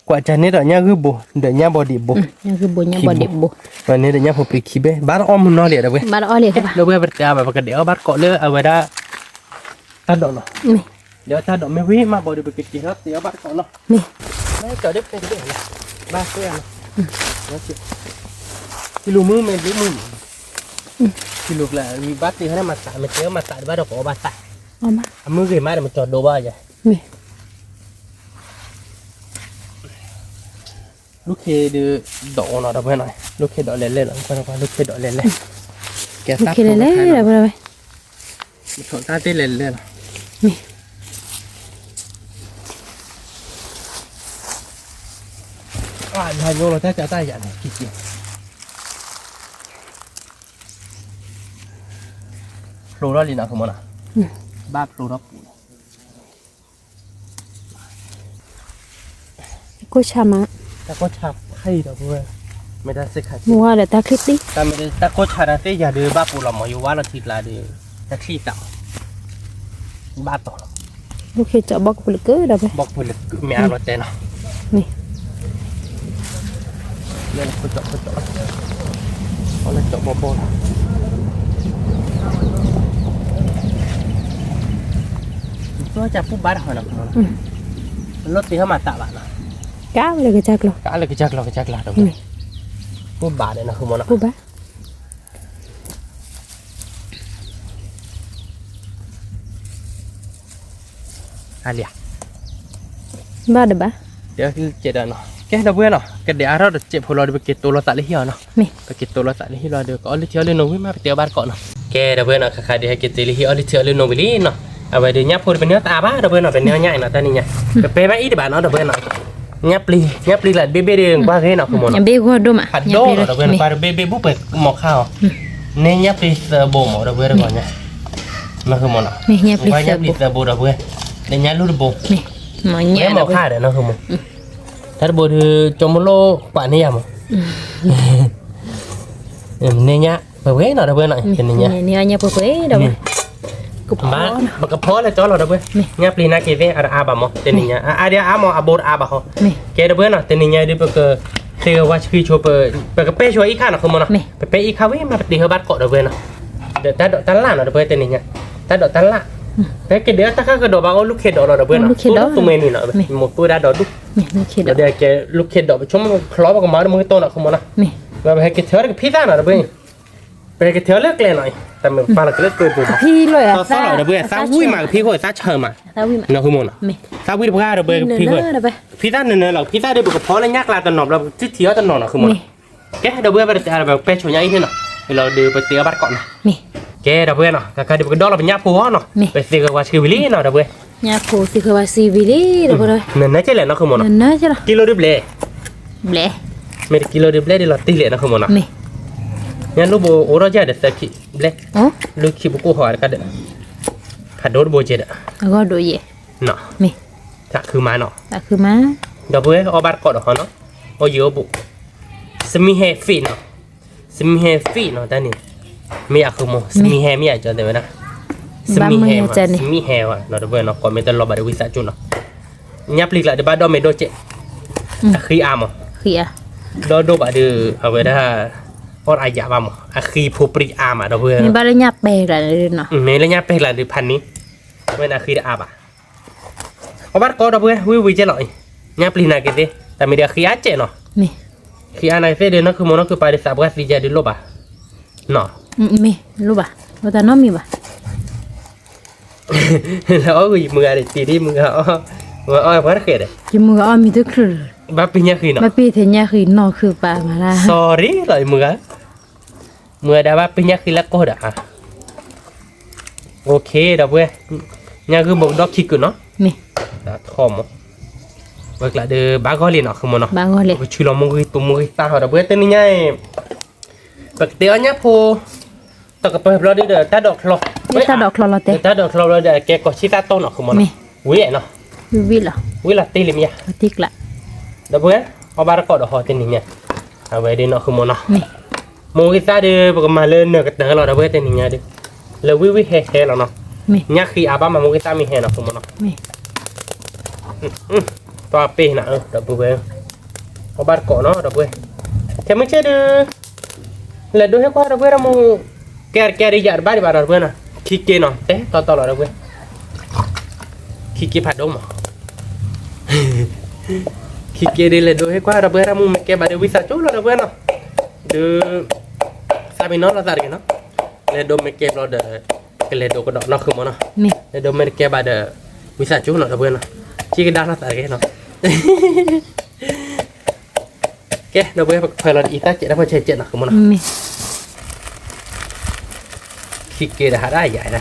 ကွၢ်ကၢ်န့ၣ်ဒီးညၣ်ဂုၢ်ဘိ, ဒီးညၣ်ဘီဒံးဘိ, ညၣ်ဂုၢ်ဘိညၣ်ဘီဒံးဘိ, ဒီးန့ၣ်ဒီးညၣ်ဖိပြံခံဘ့ၣ်, ဘၣ်တအီၣ်မုၢ်နီၤလံ ဒီပုၢ်ဝဲၢ်, ဒီပုၢ်ဝဲၢ် ပတဲအါဘၣ် ပကဒဲးအီၣ်ဘၣ်တကိးလၢအဝဲဒၣ် တၢ်ဒိးနီၤ, ဒီးတၢ်ဒိးမ့ၢ်ဝံၤမးဘီဒီး ပကက့ၤထီၣ်တ့အီၣ်ဘၣ်တကိးနီၤ, မ့ၢ်ကၠီၤဒ်ဖဲတဘ့ၣ်လီၤ, ဘၣ်သ့ၣ်နီၤ, ကံလိမုၣ်မ့ၢ်ဘျုးမုၣ်, ကံလိကျါ ဘၣ်တ့ဟီန့ၣ်မၤသး မ့ၢ်တ့အီၣ်မၤသးဒီးကအီၣ်ဘၣ်သး, အမုၢ်ဂ့ၤမးဒီးမ့ၢ်ကၠီၤဒိဘၣ်ယဲ မ့ၢ် လူၢ်ခ့ဒုး ဒိးအိၣ်နီၤ ဒီပုၢ်ဝဲၢ်နီၤ, လူၢ်ခ့ဒိးလဲၤလဲၣ်လီၤ, လူၢ်ခ့ဒိးလဲၤလဲၣ်, ကဲသၣ်ဖိလၢခဲနီၤ, မ့ၢ် မ့ၢ်ထီၣ်တၢ်သ့ၣ်လဲၤလဲၣ်လီၤ, မ့ၢ် အါ လၢညိလီၤတၢ်ကၢ်တၢ်ယၤန့ၣ် ကံကံ ဖျိထီၣ်လံနီၤ ဃမနီၤ, ဘၣ်ဖျိထီၣ်ပူၤလီၤ ကိၢ်ဆၣ်မး, တၢ်ကိၢ်ဆၣ်ဖးအံၤဒီးပုၢ်ဝဲၢ်, မ့ၢ်တၢ်စ့ၢ်ခါ မ့ၢ်ဝါဒီးတၢ်ချံၣ်သံ, တၢ်မ့ၢ်တၢ်ကိၢ်ဆၣ်တၢ်သ့ၣ်ယၤဒီး ဘၣ်ပိာ်လီၤမး ယဝါလီၤထံကျါဒီး တၢ်ချံၣ်သး ဘၣ်တီၤလီၤ, ဘိၣ်ခ့ကၠီဘီကပူၤလၢကဒီးဖဲ, ဘီကပူၤလၢကမ့ၢ်အါ လီၤတဲနီၤ, မ့ၢ် လၢခိကၠီခိကၠီ, အီၣ်လၢကၠီဘီဘီလီၤ, ကၠီပူၤဘၣ်တၢ်ဃီနီၤ, လီၤတ့ဟီၣ်မၤသးဘၣ်နီၤ, ကလၢကစၢ်ကျီၤ, ကလၢကစၢ်ကျီၤ ကစၢ်ကျီၤဒီး, ပူၤဘၣ်ဒီးနီၤ ဃမနီၤ, ပူၤဘၣ် အါလံဧါ, ဘၣ်ဒီးဘၣ်, ကဲဒီးနီၤ, ကဲဒီပုၢ်ဝဲၢ်နီၤ, ကဒဲးအါထီၣ်တစဲးဖိလီၤဒီး ပက့ၤတိလိာ်သးလၢဟံၣ်အီၤနီၤ, ပက့ၤတိလိာ်သးလၢဟံၣ်လီၤဒီး ကအီၣ်လုၢ်ထံအီၣ်လုၢ်နိဝံၤမး ပတဲအီၣ်ဘၣ်တကိးနီၤ, ကဲဒီပုၢ်ဝဲၢ်နီၤ, ခါခါဒီး ဟဲက့ၤတ့လၢဟံၣ်အီၣ်လုၢ်ထံအီၣ်လုၢ်နိဝံၤလံနီၤ, အဝဲဒီးညၣ်ဖိဒီး ပန့ၢ်အီၣ်တအါဘၣ် ဒီပုၢ်ဝဲၢ်နီၤ, ပန့ၢ်အီၣ်ညၣ်အံၤနီၤ တၢ်နံၤညါ, ပပဲမးအံၤတဘၣ်နီၤ ဒီပုၢ်ဝဲၢ်နီၤ, ညၣ်ပျံၤ ညၣ်ပျံၤလၢဘ့ၣ်ဘ့ၣ်ဒီး ကွၢ်ဂ့ၤနီၤ ဃမနီၤ, ဖးဒိၣ်နီၤ ဒီပုၢ်ဝဲၢ်နီၤ, ပှၤဒီးဘ့ၣ်ဘ့ၣ်ဘူးပှဲၤမီၤခါအီၤ, န့ၢ်ညၣ်ပျံၤသၢဘိမး ဒီပုၢ်ဝဲၢ်တဂီၤညါ, နီၤဃမနီၤ, ညၣ်ပျံၤသၢဘိ ဒီပုၢ်ဝဲၢ်, ဒီးညၣ်လူၢ်တဘိ, ပှဲၤမီၤခါဒီးနီၤဃမနီၤ, တၢ်တဘိဒီး ကၠီမိၢ်လိၣ်ပာ်န့ၢ်ယၤမး န့ၢ်ညၣ်ပှဲၤပှဲၤနီၤ ဒီပုၢ်ဝဲၢ်နီၤ, တနံၤညါ, န့ၢ်ညၣ်ပှဲၤပှဲၤ ဒီပုၢ်ဝဲၢ်, ပကဖီလၢကၠီလီၤ ဒီပုၢ်ဝဲၢ်, ညၣ်ပျံၤနာ်က့ၤသ့ၣ် အတအါဘၣ်မး တနံၤညါ, အအါဒံးအါမး အဘိတအါဘၣ်ဟီ, ကဲဒီပုၢ်ဝဲၢ်နီၤ, တနံၤညါဒုးပက သ့ဂဲၤဝါဆှံဆိ ပကပဲဆှၢအံၣ်ခါနီၤ ဃမနီၤ, ပပဲအံၣ်ခါဝံၤမး ပတ့ဟီဘၣ်တကိး ဒီပုၢ်ဝဲၢ်နီၤ, ဒီးတၢ်ဒိးတၢ်လၣ်နီၤ ဒီပုၢ်ဝဲၢ် တနံၤညါ, တၢ်ဒိးတၢ်လၣ်, ပကဒဲးတၢ်ခါကဒီးဘၣ် အီၣ်လုၢ်ခ့ဒိးလီၤ ဒီပုၢ်ဝဲၢ်နီၤ, သူမဲာ်နံၤနီၤ, မိၢ်သူဝဲဒၣ်ဒီးဒူၣ်, ဒီးကဲလုၢ်ခ့ဒိး ပဆိကမိၣ်ကချီ ပကမၤဒီးမ့ၢ်ကတီၢ်နီၤ ဃမနီၤ, ပဟဲက့ၤထၢဒီးကဖံသၣ်နီၤ ဒီပုၢ်ဝဲၢ် ပဟဲက့ၤထၢလၢကျဲနီၤ, တၢ်မ့ၢ်ပာ်လီၤက့ၤလၢကျဲပူၤ, သီသီလီၤ ဒီပုၢ်ဝဲၢ်, သးဝံၣ်မး ကဖံဃိ သးဆၢမး, နီၤဃမနီၤ, သးဝံၣ်တပှၢ် ဒီပုၢ်ဝဲၢ် ကဖံဃိ, ကဖံသၣ်နၢၤနၢၤလီၤ, ကဖံသၣ်ဒီး ပကဖီလၢညၣ်ကျါတနီၤဘျီ ပကထံၣ်ထံၣ်အီၤတနီၤနီၤ ဃမနီၤ, ကဲ ဒီပုၢ်ဝဲၢ် ပတတဲအါဒီး ပပဲဆိညါအံၤန့ၣ်နီၤ, လီၤဒီးပတ့အီၣ်ဘၣ်တကိးနီၤ, ကဲ ဒီပုၢ်ဝဲၢ်နီၤ, ကခါဒီးပကဒီလီၤပညၣ်ဖိအီၤနီၤ, ပသ့ဂဲၤဝါဆှံဝံၤလံနီၤ ဒီပုၢ်ဝဲၢ်, ညၣ်ဖိသ့ဂဲၤဝါဆှံဝံၤလံ ဒီပုၢ်ဝဲၢ်, နနၢၤကဲလဲၣ် နီၤဃမနီၤ, ကံလိဒုးဘျဲၣ် ဘျဲၣ်, မ့ၢ်တကံလိဒုးဘျဲၣ်ဒ်လီၤတံၢ်လဲၣ် နီၤဃမနီၤ, ညၣ်လူၢ်ဘိအိၣ်ထီၣ်ယၤဒီးသၢခံဘျဲၣ်, လူၢ်ခံပကိၢ်ဟီၣ်တကးဒီး, ဖးဒိၣ်တဘိကဲဒီး, အဂီၢ်ဒိၣ်ယဲၢ်, သးခုမးနီၤ, ဒီပုၢ်ဝဲၢ် အီၣ်ဘၣ်တကိးဒီးဟီနီၤ, အီၣ်ယံၤအီၣ်ဘူး, စမံၤဟဲ fit နီၤ, စမံၤဟဲ fit နီၤ တၢ်န့ၣ်, မ့ၢ်အဃုမီၤ စမံၤဟဲ မ့ၢ်အကၠီတဲဝဲဒၣ်, စမံၤဟဲ, စမံၤဟဲဝဲ နီၤ ဒီပုၢ်ဝဲၢ်နီၤ, ကိးမ့ၢ်တလီၤဘၣ်ဒီးဝံသးစူၤနီၤ, ညၣ်ပျံၤကျါဒီး ဘၣ်ဒီးမ့ၢ်ဒိၣ်ကဲး, အဃံအါမး, ဒီးဒိၣ်ဘၣ်ဒီး အဝဲဒၣ် အီၣ်အါယၤဘၣ်မး အဃံဖိပြံအါမး ဒီပုၢ်ဝဲၢ်, မ့ၢ်လၢညၣ်ပဲာ်ကျါ, မ့ၢ်လၢညၣ်ပဲာ်ကျါဒီးဖးန့ၣ်, အဝဲန့ၣ်အဃံတအါဘၣ် အီၣ်ဘၣ်တကိး ဒီပုၢ်ဝဲၢ် ဝံၤဝံၤကဲလီၤ, ညၣ်ပျံၤနာ်က့ၤသ့, တၢ်မ့ၢ်ဒီးအဃံအါကဲးနီၤ, ဃံအါနာ်က့ၤသ့ဒီး နီၢ်ခုမိၢ်နီၢ်ခုပၤဒီး သးပှၢ်သံယၤဒုးလိၣ်ဘၣ်, မ့ၢ်လိၣ်ဘၣ်, လိၣ်တၢ်နီတမံၤဘၣ်, လၢအီၣ်ဂ့ၤမုၢ်ဂၤဒီး တံၤဒ်မုၢ်ဂၤအီၣ်, ဝဲအီၣ်ပှၤတဃဲးဒီး ယမုၢ်ဂၤအီၣ်မ့ၤတချုးလၢ ဘၣ်ပ့ၤညၣ်ဃံနီၤ ဘၣ်ပ့ၤထဲညၣ်ဃံနီၤခုးပာ်မၤလၢ sorry လီၤ ယမုၢ်ဂၤ မုၢ်ဂၤဒၣ်ဘၣ်ပ့ၤညၣ်ဃံလၢကိၢ်ဒီး OK ဒီပုၢ်ဝဲၢ် ညၣ်ဂုၢ်ဘိကဒီးခံကုာ်နီၤ မ့ၢ် ထီၣ်မး ဝဲကျးဒီး ဘၣ်ဂီၢ်လံနီၤ ဃုမးနီၤ ပကဆူလီၤမူဂံၢ်ပမူဂံၢ်သၣ်ဟီ ဒီပုၢ်ဝဲၢ် တနံၤညါအံၤ ပကတဲအီၣ်ညၣ်ဖိ တကပၤဘျီဒုဒီး တၢ်ဒိးချီ တၢ်ဒိးချီလီၤတဲ တၢ်ဒိးချီဘျီဒီး ကဲကီၢ်ဆံသၣ်တီနီၤ ဃုမးနီၤ ဝံၤနီၤ ဝံၤလီၤ ဝံၤလီၤတ့ၢ်လံမ့ၢ်ယါ ဒီပုၢ်ဝဲၢ် အီၣ်ဘၣ်တကိးဒီးဟီတနံၤညါ အဝဲဒ်နီၤ ဃုမးနီၤ မူဂံၢ်သၣ်ဒု ပကမၤလၢနၢၤကတၢၢ်လီၤ ဒီပုၢ်ဝဲၢ် တနံၤညါဒု လၢဝံၣ်ဝံၣ်ဟဲဟဲလီၤနီၤ ညၣ်ဃံအါဘၣ်မး မူဂံၢ်သၣ်မ့ၢ်ဟဲနီၤ ဃုမးနီၤ ပၢ်ပ့ၤနၤ ဒီပုၢ်ဝဲၢ် အီၣ်ဘၣ်တကိးနီၤ ဒီပုၢ်ဝဲၢ် ခဲမုၢ်ဆ့ၣ်ဒု လဲၤဒိဟ့ၣ်ကွၢ် ဒီပုၢ်ဝဲၢ် တၢ်မူ ကဲတကဲဒု ယၤတဘၣ်ဒံးဘၣ်နီၤ ဒီပုၢ်ဝဲၢ်နီၤ ခံက့နီၤ တဲတီတီလီၤ ဒီပုၢ်ဝဲၢ် ခံက့ဖးဒိၣ်မး ခံက့ဒု လဲၤဒိဟ့ၣ်ကွၢ် ဒီပုၢ်ဝဲၢ် တၢ်မူမ့ၢ်ကဲဘၣ်ဒီး ဝံသးစူၤလီၤ ဒီပုၢ်ဝဲၢ်နီၤ ဒု သးပ့ၤနီၣ်လိာ်သးတဂ့ၤနီၤ လဲၤဒိမ့ၢ်ကဲဘျီဒီး ကလဲၤဒိကဒီးနီၤ ဃုမးနီၤ လဲၤဒိမ့ၢ်တကဲဘၣ်ဒီး ဝံသးစူၤနီၤ ဒီပုၢ်ဝဲၢ်နီၤ စံးကဒါလိာ်သးတဂ့ၤနီၤ ကဲ ဒီပုၢ်ဝဲၢ် ပကဖၢလီၤဒ်အံၤ တၢ်စဲးတၢ်ဖီၣ်ဆဲးစဲးနီၤ ဃုမးနီၤ ခံက့ဒီးဟးဒၣ်ယၤဒၣ် ခံ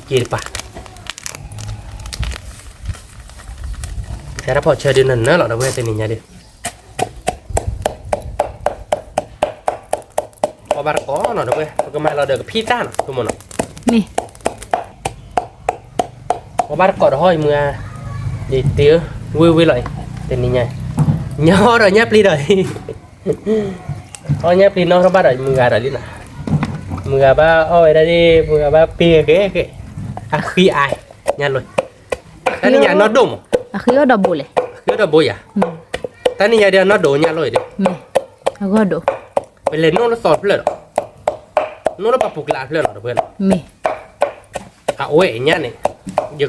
က့တပၤ ကဲတၢ်ဖီၣ်ဆဲးဒုနၢၤနၢၤလီၤ ဒီပုၢ်ဝဲၢ် တနံၤညါဒု အီၣ်ဘၣ်တကိးနီၤ ဒီပုၢ်ဝဲၢ် ပကမၤလီၤဒီးကဖံးတၢ်နီၤ ဃုမးနီၤ အီၣ်ဘၣ်တကိးဒီးဟီ ယမုၢ်ဂၤ ယတ့ ဝံၣ်ဝံၣ်လီၤအံၤ တနံၤညါ ညၣ်အီၣ်ဒီးညၣ်ပျံၤဒီး အီၣ်ညၣ်ပျံၤနီၢ်ထီၣ်ဘၣ်ဒီး ယမုၢ်ဂၤဒီးလံနီၤ မုၢ်ဂၤဘၣ်အီၣ်ဝဲဒၣ်ဒ် မုၢ်ဂၤဘၣ်ပ့ၤဂ့ၤဂ့ၤ အဃံအါ ညၣ်လိၤ တနံၤညါနီၢ်ဒိၣ်မး အဃံအီၣ်ဒီးဘိလဲၣ် အဃံအီၣ်ဒီးဘိယၤ တနံၤညါဒုးအနီၢ်ဒိၣ်ညၣ်လိၤအံၤဒုး အဂီၢ်ဒိၣ် ပလဲၤနိၣ်လၢသီတဖျၢၣ်ဒီး နိၣ်လၢပှၤပူၤကျးတဖျၢၣ်လီၤ ဒီပုၢ်ဝဲၢ်နီၤ မ့ၢ် အဝဲအံၤညါန့ၣ် ယ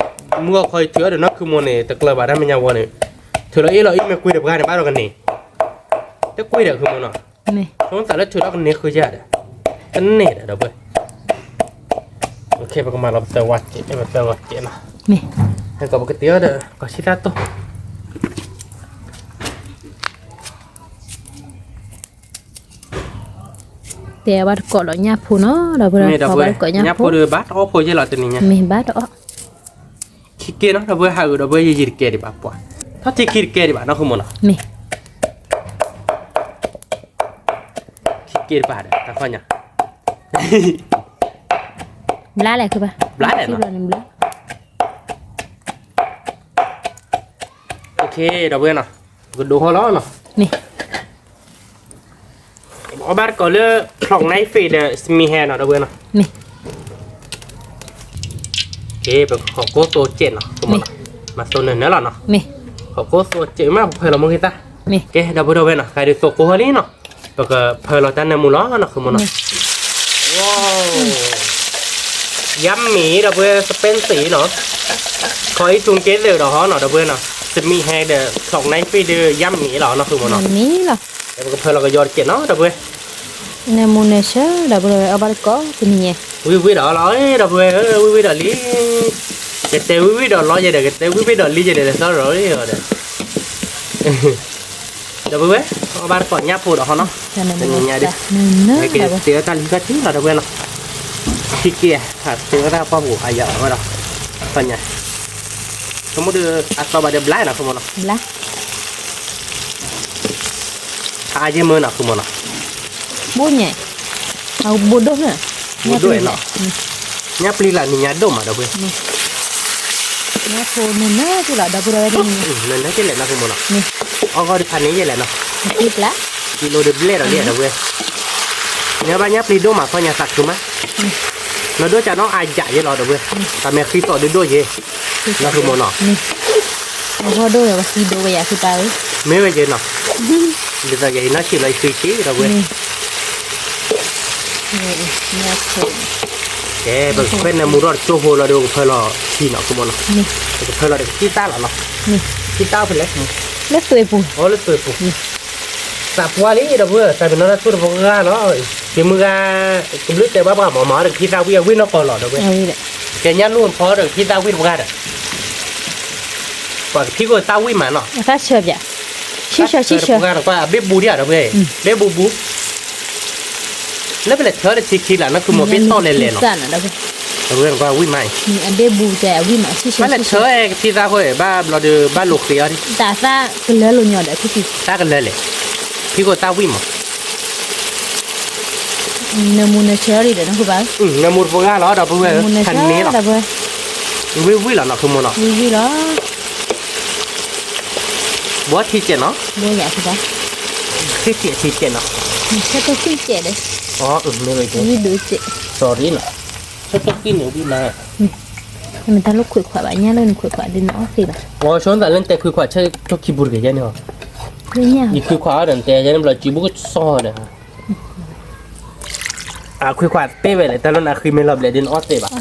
မုၢ်ဂီၤခီယထုးအီၣ်ဒီးနီၢ်ခုမိၢ်န့ၣ် တကျၢၤဘၣ်တၢ်မဲာ်ညါဝဲန့ၣ် ထုးလီၤအ့ၣ်လီၤအံၤမ့ၢ်ကွံတပှၢ်န့ၣ် ဘၣ်ဒီးကန့ၢ် တကွံဒီး ဃုမးနီၤ ဆိသးလၢထုးထီၣ်ကန့ၢ်ဃုယၤဒီး တန့ၢ်ဒီး ဒီပုၢ်ဝဲၢ် ပကမၤလီၤပသၢဝါစဲး ပသၢဝါစဲးနီၤ ဟဲကီးပကတ့အီၣ်ဒီး ကီၢ်ဆံသၣ်တီ တဲဘၣ်တကိးဒီးညၣ်ဖိနီၤ ဒီပုၢ်ဝဲၢ် ညၣ်ဖိဒုးဘၣ်တအီၣ်ဖိယဲၢ်လီၤ တနံၤညါ မ့ၢ်ဘၣ်တအီၣ် ခံက့နီၤ ဒီပုၢ်ဝဲၢ် ဟးဂုာ်ဒီပုၢ်ဝဲၢ် ယံာ်ယံာ်တကဲဒံးဘၣ်ပှၤ ထီၣ်ထံခံတကဲဒံးဘၣ်နီၤ ဃုမးနီၤ မ့ၢ် ခံက့တပၤဒီး တၢ်ခီညါ ဘျါလဲၣ် ခုဘၣ် ဘျါလဲၣ်နီၤ ဒီပုၢ်ဝဲၢ်နီၤ ကဒိးဟီလီၤနီၤ မ့ၢ် အီၣ်ဘၣ်တကိးလၢ ဖျိးနဲၣ်ဖ့းဒီး စမံးဟဲနီၤ ဒီပုၢ်ဝဲၢ်နီၤ ပကဟီၣ်ကိၢ်သိစဲးနီၤ မၤသိနၢၤနၢၤလီၤနီၤ ဟီၣ်ကိၢ်သိစဲးမး ပဖၢလီၤမုၢ်ဂ့ၤသၣ် ကဲ ဒီပုၢ်ဝဲၢ်နီၤ ကဲဒုးသိကိၢ်ဟီလံနီၤ ပကဖၢလီၤတၢ်နၢမူလီၤနီၤ ဃုမးနီၤ ယါမ့ၤ ဒီပုၢ်ဝဲၢ် စပ့ၣ်သ့ၣ်နီၤ ခီအံၤထူကဲသ့ၣ်ဒီးဟီနီၤ ဒီပုၢ်ဝဲၢ်နီၤ စမံးဟဲဒီး ဖျိးနဲၣ်ဖ့းဒီး ယါမ့ၤလီၤနီၤ ဃုမးနီၤ ပကဖၢလီၤကယီတကဲးနီၤ ဒီပုၢ်ဝဲၢ် နၢမူနၢဆၢ ဒီပုၢ်ဝဲၢ် အီၣ်ဘၣ်တကိး တနံၤညါ ဝံၣ်ဝံၣ်ဒီးလီၤ ဒီပုၢ်ဝဲၢ် ဝံၣ်ဝံၣ်ဒီးလံ ကတဲဝံၣ်ဝံၣ်ဒီးလီၤယဲဒီး ကတဲဝံၣ်ဝံၣ်ဒီးလံယဲဒီး လဲၤသီရီၤဒီး ဒီပုၢ်ဝဲၢ် အီၣ်ဘၣ်တကိးညၣ်ဖိဒီးဟီနီၤ တနံၤညါဒုး ကတဲတၢ်လံတၢ်ထံလီၤ ဒီပုၢ်ဝဲၢ်နီၤ ခံက့ တဲတၢ်ပှၢ်ပူၤအယၤဝဲဒီး တနံၤညါ ဆိကမိၣ်ဒီး အသီဘၣ်ဒီးဘျါနီၤ ဃုမးနီၤ အါယဲၢ်မၢနီၤ ဃုမးနီၤ ဘိညါ အဘိဒိၣ်န့ၣ် ဘိဒိၣ်နီၤ ညၣ်ပျံၤလၢနံၤညါဒိၣ်မး ဒီပုၢ်ဝဲၢ် ညၣ်ဖိနၢၤနၢၤက့ၤလီၤ ဒီပုၢ်ဝဲၢ် နၢၤနၢၤက့ၤလဲၣ်နီၤ ဃုမးနီၤ အီၣ်ဂီၢ်ဒုးဖးန့ၢ်ယဲၢ်လဲၣ်နီၤ ကံလိဒုးဘျဲၣ်ဒီးလံ ဒီပုၢ်ဝဲၢ် နၢၤဘၣ်ညၣ်ပျံၤဒိၣ်မး ခီညါသးခုမး နီၢ်ဒိၣ်ကနီၣ်အါယၤယဲၢ်လီၤ ဒီပုၢ်ဝဲၢ် တၢ်မဲာ်ဃံသီၣ်ဒုးဒိၣ်ယဲၢ် နီၤ ဃုမးနီၤ အဂီၢ်ဒိၣ်ဝဲ ပှၤဃံဒိၣ်ဝဲယၤ ဖုပၢ်ဧၢ မ့ၢ်ဝဲယဲၢ်နီၤ ဒ်သိးယဲၢ်အံၤနီၢ်ဆံးလီၤယဃံက့ၤ ဒီပုၢ်ဝဲၢ် ကဲ ပကဖဲနၢမူထီၣ်တကၠိဖိလီၤဒီး ပကဖၢလီၤခံနီၤ ဃုမးနီၤ ပကဖၢလီၤဒီးကသံၣ်သၣ်လီၤနီၤ သံၣ်သၣ်ဖဲလဲၣ် လၢသွဲၣ်ပူၤ အိၣ်လၢသွဲၣ်ပူၤ သးပှၢ်လံ ဒီပုၢ်ဝဲၢ် သးပ့ၤနီၣ်တၢ်ဆိၣ်တပှၢ်လီၤ ယမုၢ်ဂၤ ကဘျုးတဲဘၣ်ပှၤမၤမၤဒီးကသံၣ်သၣ်ဝံၣ်အဝံၣ်နီၢ်ကီၢ်လီၤ ဒီပုၢ်ဝဲၢ် ကဲညါလူၢ်ဖီဒီးကဖံသၣ်ဝံၣ်တပှၢ်ဒီး, ပှၤကဖံခိၣ်သၣ်ဝံၣ်မးနီၤ, အသၣ်ဆၢပၠး, ဆံဆၢဆံဆၢ, ပှၢ်တပှၢ်အဘ့ၣ်ဘူးဒံးဧါဒီပုၢ်ဝဲၢ်, ဘ့ၣ်ဘူးဘူး, လၢပလဲၤဆၢတဆံခံလၢ်နီၤ ခုမိၢ်ဘ့ၣ်တီၢ်လဲၤလဲၤနီၤ, ဒီပုၢ်ဝဲၢ်နကွၢ်ဝံၣ်မးအံၤ, အဘ့ၣ်ဘူးတဲအဝံၣ်မးဆံဆၢ, ဘၣ်လဲၤဆၢကဖံသၣ်ဃိ ဘၣ်ဘျီဒီး ဘၣ်လိာ်ဃ့အီၤဒံး, တၢ်သၣ်ကလၢလိာ်ညီဒီးဖံဖံ, သၣ်ကလၢလဲၣ်, ဖံခိၣ်သၣ်ဝံၣ်မး နၢမူနၢဆၢအီၤဒံးဒီးနီၤ နၢမူတပှၢ်လီၤ ဒီပုၢ်ဝဲၢ်, ဖးန့ၢ်လီၤ, ဝံၣ်ဝံၣ်လီၤနီၤ ခုမိၢ်နီၤ, ဝံၣ်ဝံၣ်လီၤ, ဘီထံကဲးနီၤ, ဘီယၤထံကဲး, ထံကဲးထံကဲးနီၤ, ဆၢထီၣ်ကွံာ်ကဲးဒီး, ဝံၣ်ဒိၣ်ကဲး, sorry နီၤ, ဆၢထီၣ်ကွံာ်န့ၣ်ဝံၣ်မး, မ့ၢ်တၢ်လိၣ်ခွံးခွးဘၣ် ညါလၢနခွံးခွးဒ်နအီၣ်သ့ဘၣ်, အီၤဆိနသးလၢနတဲခွံးခွးဆၢထီၣ်ခံပူၤတဂ့ၤယဲန့ၣ်, ယခွံးခွးအီၤဒီးနတဲယဲန့ၣ်ဘျီ စုဘူးကစီၣ်ဒီး အခွံးခွးသ့ဝဲလဲၣ် တၢ်လၢနဃံမ့ၢ်လီၤဘျဲၣ်ဒ်နအီၣ်သ့ဘၣ်,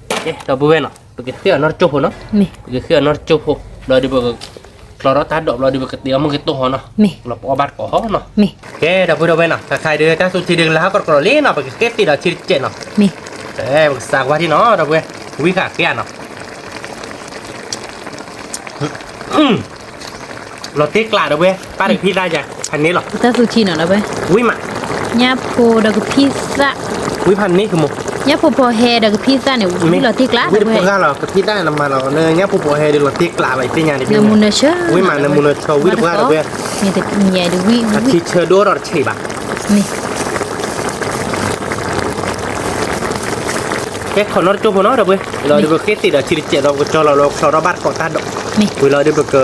ကဲ ဒီပုၢ်ဝဲၢ်နီၤ ပကဃ့အီၤနီတကၠိၢ်ဖိနီၤ, ပကဃ့အီၤနီတကၠိၢ်ဖိ, ဘျီဒီးပက ဖျီထီၣ်တၢ်ဒိးဘျီဒီးပကတ့အီၣ်မုၢ်ကတိၢ်ဟီနီၤ, လီၤပအီၣ်ဘၣ်တကိးဟီနီၤ, ကဲဒီပုၢ်ဝဲၢ်နီၤ ခါခါဒီးတၢ်သူထံဒီးကလၢဟီၣ်ကတြီၤလံနီၤ ပကဃ့သ့ၣ်ဒီးဆံတကဲးနီၤ, ပကစးကွၢ်ထံနီၤ ဒီပုၢ်ဝဲၢ်, ဝံဃာ်ဃ့ဧါနီၤ လီၤတ့ကျးဒီပုၢ်ဝဲၢ်, ပၢ်ဒီးကဖံသၣ်ယၤ ဖးန့ၢ်လီၤ, တၢ်သူထံနီၤဒီပုၢ်ဝဲၢ်, ဝံၣ်မး, ညၣ်ဖိဒီးကဖံသၣ်, ဝံၣ်ဖးန့ၢ်ကမိၢ်, ညၣ်ဖိဖိဟဲဒီးကဖံသၣ်န့ၣ် ဝံၣ်လီၤတ့ကျးဒီပုၢ်ဝဲၢ်, ဝံၣ်တပှၢ်လီၤ ကဖံသၣ်နမၤလီၤ ညၣ်ဖိဖိဟဲဒီးလီၤတ့ကျးဘၣ် ယသ့ၣ်ညါဒ်န့ၣ်, နၢမူနၢဆၢ, ဝံၣ်မး နၢမူနၢဆၢ ဝံၣ်တပှၢ်ဒီပုၢ်ဝဲၢ်, အထံဆၢဒိၣ်ထီၣ်တဆံးဘၣ်, ကဲခိးနီတကၠိၢ်ဖိနီၤဒီပုၢ်ဝဲၢ်, လီၤဒီးပဃ့သ့ၣ်ဒီးဆံတကဲးဒီးပကကၠီလီၤလီၤဖျီထီၣ်ဘၣ်တကိးတၢ်ဒိး, ဝံၤလီၤဒီးပက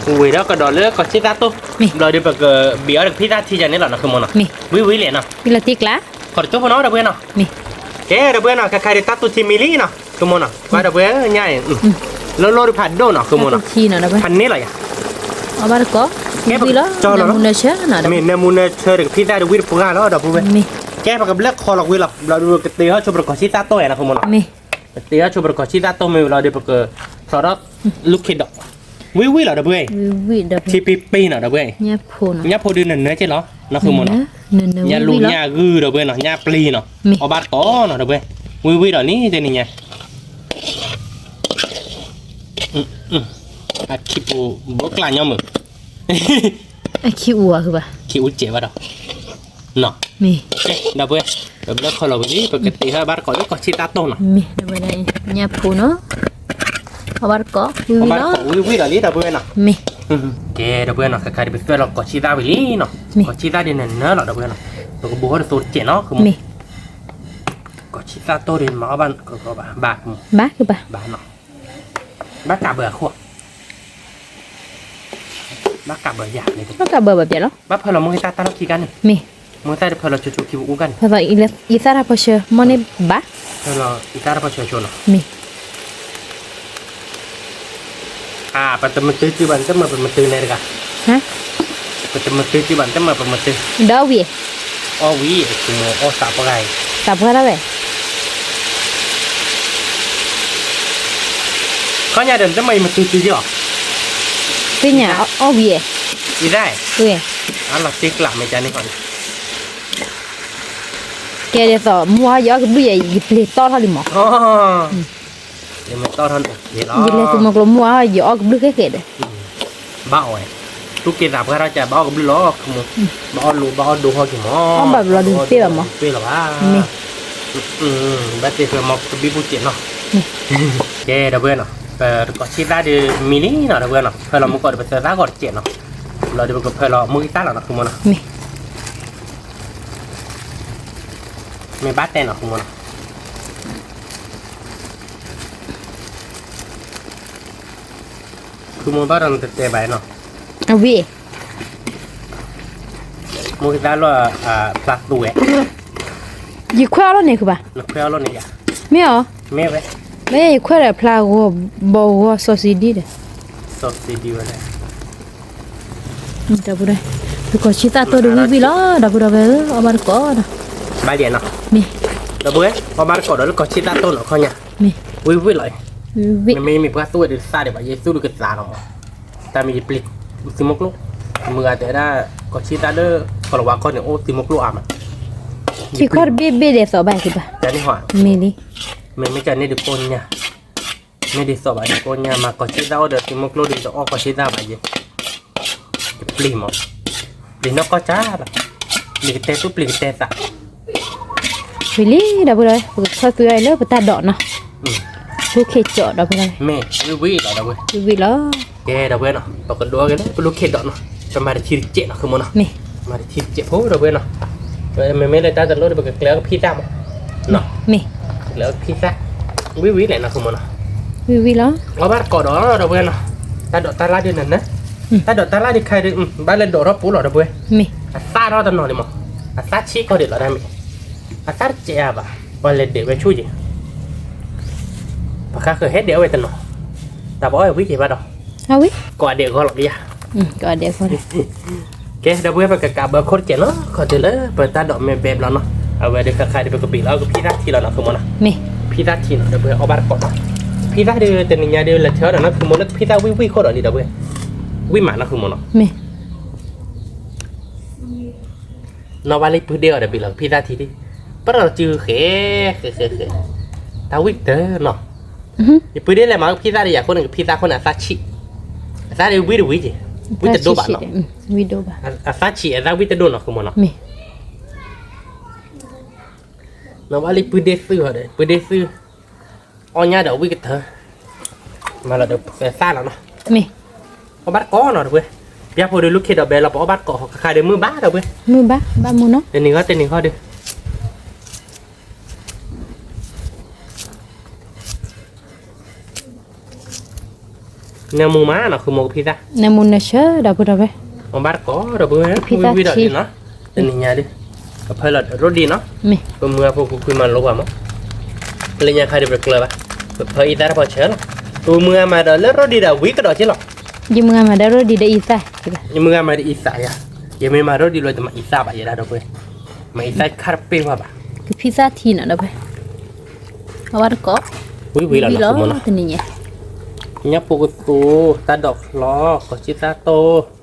ဝ့ၤဒီးကဒီးလၢကီၢ်ဆံသၣ်တိၢ်, လီၤဒီးပကဘံးအီၣ်ဒီးကဖံသၣ်ထံယၤန့ၣ်လီၤနီၤ ခုမိၢ်နီၤ, ဝံၤဝံၤလဲၣ်နီၤ, ခိးတကၠိၢ်ဖိနီၤဒီပုၢ်ဝဲၢ်နီၤ, ကဲဒီပုၢ်ဝဲၢ်နီၤ ခါခါဒီးတၢ်သူထံမံၤလံနီၤ ခုမိၢ်နီၤ, ကွၢ်ဒီပုၢ်ဝဲၢ်ညါအံၤ, လီၤလီၤဒီးဖးဒိၣ်နီၤ ခုမိၢ်နီၤ, ဖးန့ၢ်လီၤယၤ, အီၣ်ဘၣ်တကိး, ကဲပကကၠီလီၤနီၤ, မ့ၢ်နၢမူနၢဆၢဒီးကဖံသၣ်ဒီးဝံၣ်တပှၢ်လီၤဒီပုၢ်ဝဲၢ်, ကဲပကဘျၢၣ်ခီလီၤဝံၤလီၤ ဘျီဒီးပကတ့ထီၣ်ဆိပတကိးဆံသၣ်တိၢ်ယၤနီၤ ခုမိၢ်နီၤ, ပတ့ထီၣ်ဆိပတကိးဆံသၣ်တိၢ်မ့ၢ်ဝံၤလီၤဒီးပကဖျီထီၣ်လူၢ်ခ့ဒီး, ဝံၤဝံၤလီၤဒီပုၢ်ဝဲၢ်, ထံပ့ပ့နီၤဒီပုၢ်ဝဲၢ်, ညၣ်ဖိဒုးနၢနၢက့လီၤ, နီၤ ခုမိၢ်နီၤ, ညၣ်လူၤညၣ်ဂုၢ်ဒီပုၢ်ဝဲၢ်နီၤ ညၣ်ပျံၤနီၤ, အီၣ်ဘၣ်တကိးနီၤဒီပုၢ်ဝဲၢ်, ဝံၤဝံၤဒီးန့ၣ်တနံၤညါ အခံပူၤဘိကျါညီမုၢ်, အခံအူဘၣ်, ခံအူစဲးဘၣ်ဒီး, နီၤ, ဒီပုၢ်ဝဲၢ်, ပဘျၢၣ်ခီလီၤဝံၤလံ ပကတ့ထီၣ်ဘၣ်တကိးလၢကီၢ်ဆံသၣ်တိၢ်နီၤ, ညၣ်ဖိနီၤ, အီၣ်ဘၣ်တကိး, ဝံၤဝံၤဒီးလံဒီပုၢ်ဝဲၢ်နီၤ, ကဲဒီပုၢ်ဝဲၢ်နီၤ ခါခါဒီးပသွဲၣ်လီၤကီၢ်ဆံသၣ်ဝံၤလံနီၤ, ကီၢ်ဆံသၣ်ဒုးနၢနၢလီၤဒီပုၢ်ဝဲၢ်နီၤ, ပကဘိဟီၣ်တသိးတစဲးနီၤ ခုမိၢ်, ကီၢ်ဆံသၣ်တိၢ်ဒုးမၤအီၣ်ဘၣ်ကီဘၣ်, ဘၣ်, ဘၣ်နီၤ, ဘၣ်ကးဘၢအခိၣ် ဘၣ်ကးဘၢယၤ, ဘၣ်ကးဘၢဘၣ်ပျဲလီၤ, ဘၣ်ဖၢလီၤမုၢ်ကသၣ်တၢ်လီၢ်ခံကါန့ၣ်, မ့ၢ်, မုၢ်ကသၣ်တဖၢလီၤဆိဆိခံပူၤအူကါန့ၣ်, ဖၢလီၤယသၣ်တၢ်ဖီဆၢ မ့ၢ်န့ၣ်ဘၣ်, ဖၢလီၤယသၣ်တၢ်ဖီဆၢဆိနီၤ, မ့ၢ်, ပတမၤတုၤဘၣ် နတမၤပမၤတုၤန့ၣ်တဂၤ, ပတမၤတုၤဘၣ် နတမၤပမၤတုၤ, ဒီးဝံၤ, အီၣ်ဝံၤ, အီၣ်သးပှၢ်, သးပှၢ်ဒၣ်ဝဲ ခီညါဒီး နတမၤယမၤတုၤတုၤယီၤ, သ့ၣ်ညါအီၣ်ဝံၤ, အံၤဒၣ်, အလီၤတ့ကျးမ့ၢ်ကန့ၣ်ဃီန့ၣ်, ကဲဒ်သိး မုၢ်ဟါယအီၣ်ကဘျုးယဲ ယပျ့ၤတီၢ်ထီၣ်လံမး, ယမ့ၢ်တီၢ်ထီၣ်န့ၣ်လီၤ, ယလဲၤသုးမီၤကျိၤမုၢ်ဟါ ယအီၣ်ကဘျုးဃဲဃဲဒီး, ဘၣ်အီၣ်ဝဲ, သူၣ်က့သးပှၢ်ထီၣ်ကဘၣ်အီၣ်ကဘျုးလီၤ, ဘၣ်အီၣ်လိၤ ဘၣ်အီၣ်ဒိဟီၣ်က့ၤမး, အီၣ်ဘၣ်ဘျီဒုးတ့ၢ်ဘၣ်မး, တ့ၢ်လီၤဘၣ်, ဘၣ်တ့ၢ်ဖဲမီကဘံၣ်ပူၤစဲးနီၤ, ကဲဒီပုၢ်ဝဲၢ်နီၤ, ပတကိးဆံသၣ်ဒုးမံလံနီၤ ဒီပုၢ်ဝဲၢ်နီၤ, ဖၢလီၤမုၢ်ကီၢ်ဒီးပသၢသၣ်ကီးတစဲးနီၤ, လီၤဒီးပကဖၢလီၤမုၢ်ကသၣ်လီၤနီၤ ခုမိၢ်နီၤ, မ့ၢ်ဘၣ်တဲနီၤ ခုမိၢ်နီၤ, ခုမိၢ်ဘၣ်ဒီးနတတဲဘၣ်နီၤ, အဝံၤ မုၢ်ကသၣ်လီၤ, ဖျါသူဝဲ, ယခွဲးအီၣ်လီၤန့ၣ်ခုဘၣ်, နခွဲးအီၣ်လီၤန့ၣ်ယၤ, မ့ၢ်အီၤ, မ့ၢ်ဝဲ, မ့ၢ်ယခွဲးဒီးဖျါဂီၤဘီဂီၤစီၤစံဒံဒီး, စီၤစံဒံဝဲဒၣ်, ဒီပုၢ်ဝဲၢ်, ပကိးဆံသၣ်တိၢ်ဒုးဝံၣ်ဝံၣ်လီၤ ဒီပုၢ်ဝဲၢ်ဧၢ အီၣ်ဘၣ်တကိးဒီး, ဘၣ်ယဲနီၤ, မ့ၢ်, ဒီပုၢ်ဝဲၢ် အီၣ်ဘၣ်တကိးဒီးလၢကိးဆံသၣ်တိၢ်နီၤ ခီညါ, မ့ၢ်, ဝံၣ်ဝံၣ်လီၤ, မ့မ့ၢ်ပှၤသူဝဲဒုးသးဒံးဘၣ် ယသူၣ်ဒုးကသးလီၤမး, တၢ်မ့ၢ်ယပျ့ၤသုးမီၤကျိၤ, မုၢ်ဂၤတဲဒၣ် ကိးဆံသၣ်လၢ ကီၢ်လီၤဝါကီၢ်န့ၣ် အိၣ်သုးမီၤကျိၤအါမး, ခံခီတဘ့ၣ်ဘ့ၣ်ဒဲးသိးဘၣ်ကဘၣ်, မ့ၢ်လံ, မ့မ့ၢ်ကန့ၢ်ဒုးကိၣ်ညါ, န့ၢ်ဒုးသီၣ်ဘၣ်ဒုးကိၣ်ညါ, မၤကီၢ်ဆံသၣ်အိၣ်ဒီးသုးမုၢ်ကျိၣ်ဒုးတအီၣ်ကီၢ်ဆံသၣ်ဘၣ်ယဲ, ယပျံၤမး, ပျံၤနီၢ်ကီၢ်ကၢ်လီၤ, ပျံၤကတဲသူၣ်ပျံၤကတဲသး ဝံၤလံ ဒီပုၢ်ဒီဝဲၢ်, ပကခီၣ်သွံအီၤလၢပတၢ်ဒိးနီၤ, လိၣ်ခ့ကၠီဒီပုၢ်ဒီဝဲၢ်, မ့ၢ်ဝံၤဝံၤလီၤဒီပုၢ်ဝဲၢ်, ဝံၤဝံၤလီၤ, ကဲဒီပုၢ်ဝဲၢ်နီၤ, ပကဒိးက့ၤလၢပလိၣ်ခ့ဒိးနီၤ, ပမၤတထံတစဲးနီၤ ဃုမီၤနီၤ, မ့ၢ်, မၤတထံတစဲးဖိဒီပုၢ်ဝဲၢ်နီၤ, မ့မ့ၢ်လၢတၢ်တလိၣ်ဒီး ပကကျဲၤအီၤကဖံသၣ်မး, မ့ၢ်, ကျဲၤအီၤကဖံသၣ်, ဝံၤဝံၤလဲၣ်နီၤ ဃုမီၤနီၤ, ဝံၤဝံၤလီၤ, အီၣ်ဘၣ်တကိးဒီးဒီပုၢ်ဝဲၢ်နီၤ, တၢ်ဒိးတၢ်လၣ်ဒုးနၤနၤ, တၢ်ဒိးတၢ်လၣ်ဒုးခါဒုး ဘၣ်လၢဒိးထီၣ်ပူၤလီၤဒီပုၢ်ဝဲၢ်, မ့ၢ်, အသၣ်ထီၣ်တနီၤန့ၣ်မး, အသၣ်ဆံးကီၢ်ဒံးလီၤတၢ်မ့ၢ်, အသၣ်တစဲးအါဘၣ်, ပှၤလဲၤဒဲးဝဲဆူၣ်က့ၤ, ပှၤဃါဃၢၤဟဲဒဲးအီၣ်ဝဲတနီၤ, တၢ်ပအီၣ်ဝံၤက့ၤဘၣ်ဒီး, ကိးအဒဲးအဂီၢ်လီၤကယၤ ကဲ ဒီပုၢ်ဝဲၢ် ပကကးဘၢခိၣ်တစဲးနီၤ, ခီတုၤလၢပတၢ်ဒိးမ့ၢ်ဘဲဘျီနီၤ, အဝဲဒုးခါခါဒုး ပကဘ့ၣ်လီၤကဖံသၣ်ထံလီၤနီၤ ဃုမီၤနီၤ, ဖံသၣ်ထံနီၤ ဒီပုၢ်ဝဲၢ် အီၣ်ဘၣ်တကိးနီၤ, ဖံသၣ်ဒုးတနံၤညါဒုး လဲၤထၢဒီးနီၤ ဃုမီၤ လၢကဖံသၣ်ဝံၣ်ဝံၣ်ခိၣ်ဒီးလံ ဒီပုၢ်ဝဲၢ်, ဝံၣ်မးနီၤ ဃုမီၤနီၤ, နီၢ်ဘၣ်လံပုၢ်ဒ့အီၤဒီး ဘ့ၣ်လီၤကဖံသၣ်ထံဒံး, ပရီၣ်စုဃဲ, ဃဲဃဲဃဲ, တၢ်ဝံၣ်တၢ်နီၤ, ယပုၢ်ဒ့လဲၤမၤကဖံသၣ်ဒီးယၤအဃိန့ၣ် ကဖံသၣ်အဃိန့ၣ် အသၣ်ဆံး, အသၣ်ဒုးဝံၣ်တဝံၣ်က့ၤ, ဝံၣ်တဒိၣ်ဘၣ်နီၤ, အသၣ်ဆံး အသၣ်ဝံၣ်တဒိၣ်နီၤ ဃုမီၤနီၤ, နီၢ်ဘၣ်လံပုၢ်ဒ့သုၣ်အီၤဒီး ပုၢ်ဒ့သုၣ်, အီၣ်ညၣ်ဒီးဝံၣ်ကတၢၢ်, မၤလီၤဒီးသၣ်လီၤနီၤ, အီၣ်ဘၣ်တကိးနီၤ ဒီပုၢ်ဝဲၢ်, ပျၢ်ဖိဒုးလိၣ်ခ့ဒီးဘဲလီၤ ပအီၣ်ဘၣ်တကိး ခါခါဒုးမုၢ်ဘၣ် ဒီပုၢ်ဝဲၢ်, မုၢ်ဘၣ် ဘၣ်မုၢ်နီၤ, တနံၤဂီၢ်တနံၤဂီၢ်ဒုး နၢမူမးနီၤ ဃုမီၤ ကဖံသၣ်, နၢမူနၢဆၢဒီပုၢ်ဝဲၢ်, အီၣ်ဘၣ်တကိး ဒီပုၢ်ဝဲၢ်, ကဖံသၣ်ထံနီၤ, တနံၤညါဒုး, ကဖၢလီၤရိၣ်ဒံးနီၤ, ပမုၢ်အဖိကွံာ်မၤလိပှၤမး, လၢညါခါဒုးပကျၢၤဘၣ်, ပဖၢအံသၣ်တဖီဆၢလီၤ, ပမုၢ်အမၤဒီးလၢရိၣ်ဒံးဒီးဝံၤကဒီးက့လီၤ, ယမုၢ်အမၤဒီးရိၣ်ဒံးဒီးအံသၣ်, ယမုၢ်အမၤဒီးအံသၣ်ယါ, ယမ့ၢ်မၤရိၣ်ဒံးလီၤတမၤအံသၣ်ဘၣ်ယဲဒၣ် ဒီပုၢ်ဝဲၢ်, မၤအံသၣ်ခါတပ့ၢ်ဘၣ်ဘၣ်, ကဖံသၣ်ထံနီၤ ဒီပုၢ်ဝဲၢ် အီၣ်ဘၣ်တကိး, ဝံၤဝံၤလီၤနီၤ တနံၤညါ, ညၣ်ဖိကသိ, တၢ်ဒိးချီ, ကီၢ်ဆံသၣ်တိ, ဖံသၣ်ထံဒုးဝံၤ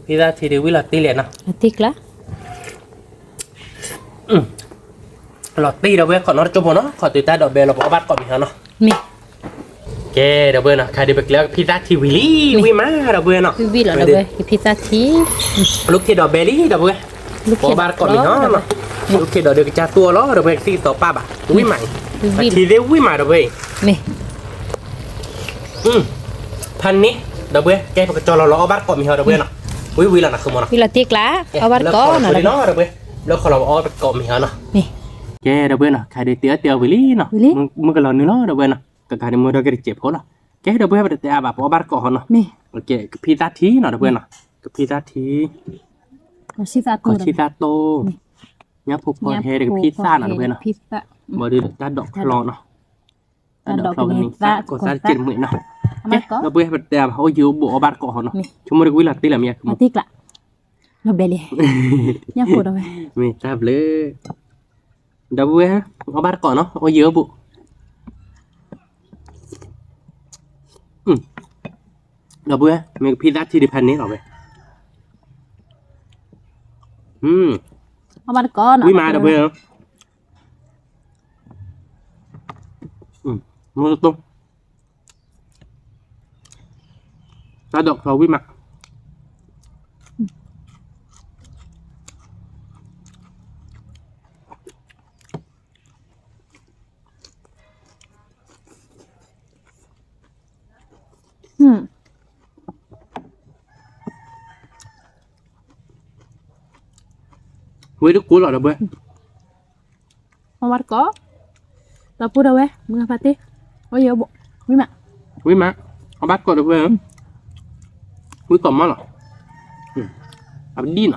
လီၤတံၢ်လဲၣ်နီၤ, လီၤတံၢ် ဒီပုၢ်ဝဲၢ် ခီၣ်နီတကၠိဖိနီၤ, ခီၣ်တုၤတၢ်ဒိးဘဲလီၤ ပအီၣ်ဘၣ်တကိးမ့ၢ်ဟီနီၤ, ကဲ ဒီပုၢ်ဝဲၢ်နီၤ, ခါဒုးပကျဲၤကဖံသၣ်ထံဝံၤလံ, ဝံၤမး ဒီပုၢ်ဝဲၢ်နီၤ, ဝံၤလီၤ ဒီပုၢ်ဝဲၢ် ကဖံသၣ်ထံ, လိၣ်ခ့ဒီးဘဲလံ ဒီပုၢ်ဝဲၢ်, ပအီၣ်ဘၣ်တကိးမ့ၢ်ဟီနီၤ, လိၣ်ခ့ဒီးဒုးကစၢ်သူအီၤလီၤ ဒီပုၢ်ဝဲၢ်, ကသံၣ်ကသီပၢ်ဘၣ်, ဝံၤမး, အထံသ့ၣ်ဝံၤမး ဒီပုၢ်ဝဲၢ်, ဖးန့ၣ် ဒီပုၢ်ဝဲၢ်, ကဲပကကၠီလီၤလီၤ အီၣ်ဘၣ်တကိးမ့ၢ်ဟီ ဒီပုၢ်ဝဲၢ်နီၤ, ဝံၤဝံၤလီၤနီၤ ဃုမီၤနီၤ, ဝံၤလီၤတံၢ်ကျါ, အီၣ်ဘၣ်တကိးနီၤ ဒီပုၢ်ဝဲၢ်, ဘျီခီလီၤပအီၣ်တကိးမ့ၢ်ဟီနီၤ, ကဲ ဒီပုၢ်ဝဲၢ်နီၤ, ခါဒုးတံၢ်အီၣ်တံၢ်အီဝံၤလံနီၤ, မုၢ်ကလီၤနုာ်လီၤ ဒီပုၢ်ဝဲၢ်နီၤ, ကကးဒုးမုၢ်ဒီးကတစဲးဖိလီၤ, ကဲ ဒီပုၢ်ဝဲၢ် ပတတဲအါဘၣ် ပအီၣ်ဘၣ်တကိးဟီနီၤ, ကဖံသၣ်ထံနီၤ ဒီပုၢ်ဝဲၢ်နီၤ, ကဖံသၣ်ထံ, ကီၢ်ဆံသၣ်တိ, ညၣ်ဖိဖီဟဲဒီးကဖံသၣ်နီၤ ဒီပုၢ်ဝဲၢ်နီၤ, ဘၣ်ဒီးတၢ်ဒိးချီနီၤ, တၢ်ဒိးချီကန့ၢ်သၣ် ကီၢ်သၣ်တစဲးတမှံၤနီၤ, ကဲ ဒီပုၢ်ဝဲၢ် ပတတဲအါဘၣ် အိၣ်ယံၤအိၣ်ဘူးအီၣ်ဘၣ်တကိးဟီနီၤ, ဆိကမိၣ်တကဝံၤလီၤတံၢ်လၢမ့ၢ်ဧါ, မ့ၢ်တၢ်ဘျုး, ဒီပုၢ်ဝဲၢ် အီၣ်ဘၣ်တကိးနီၤ အိၣ်ယံၤအိၣ်ဘူး ဒီပုၢ်ဝဲၢ် မ့ၢ်ကဖံသၣ်ထံဒုးဖးန့ၣ်လီၤဝဲ, ဝံၤမး ဒီပုၢ်ဝဲၢ်, မ့ၢ်တတိၢ်, တၢ်ဒိးချီဝံၤမး ဝဲတကိးလီၤ ဒီပုၢ်ဝဲၢ်, အီၣ်ဘၣ်တကိး, ဒီပုၢ်ဝဲၢ် မုၢ်ဖးတ့ၢ်, အိၣ်ယံၤအိၣ်ဘူး, ဝံၤမး, ဝံၤမး, အီၣ်ဘၣ်တကိး ဒီပုၢ်ဝဲၢ်, ဝံၤကိးမးလီၤ, အပဒံၣ်နီၤ, ဒ်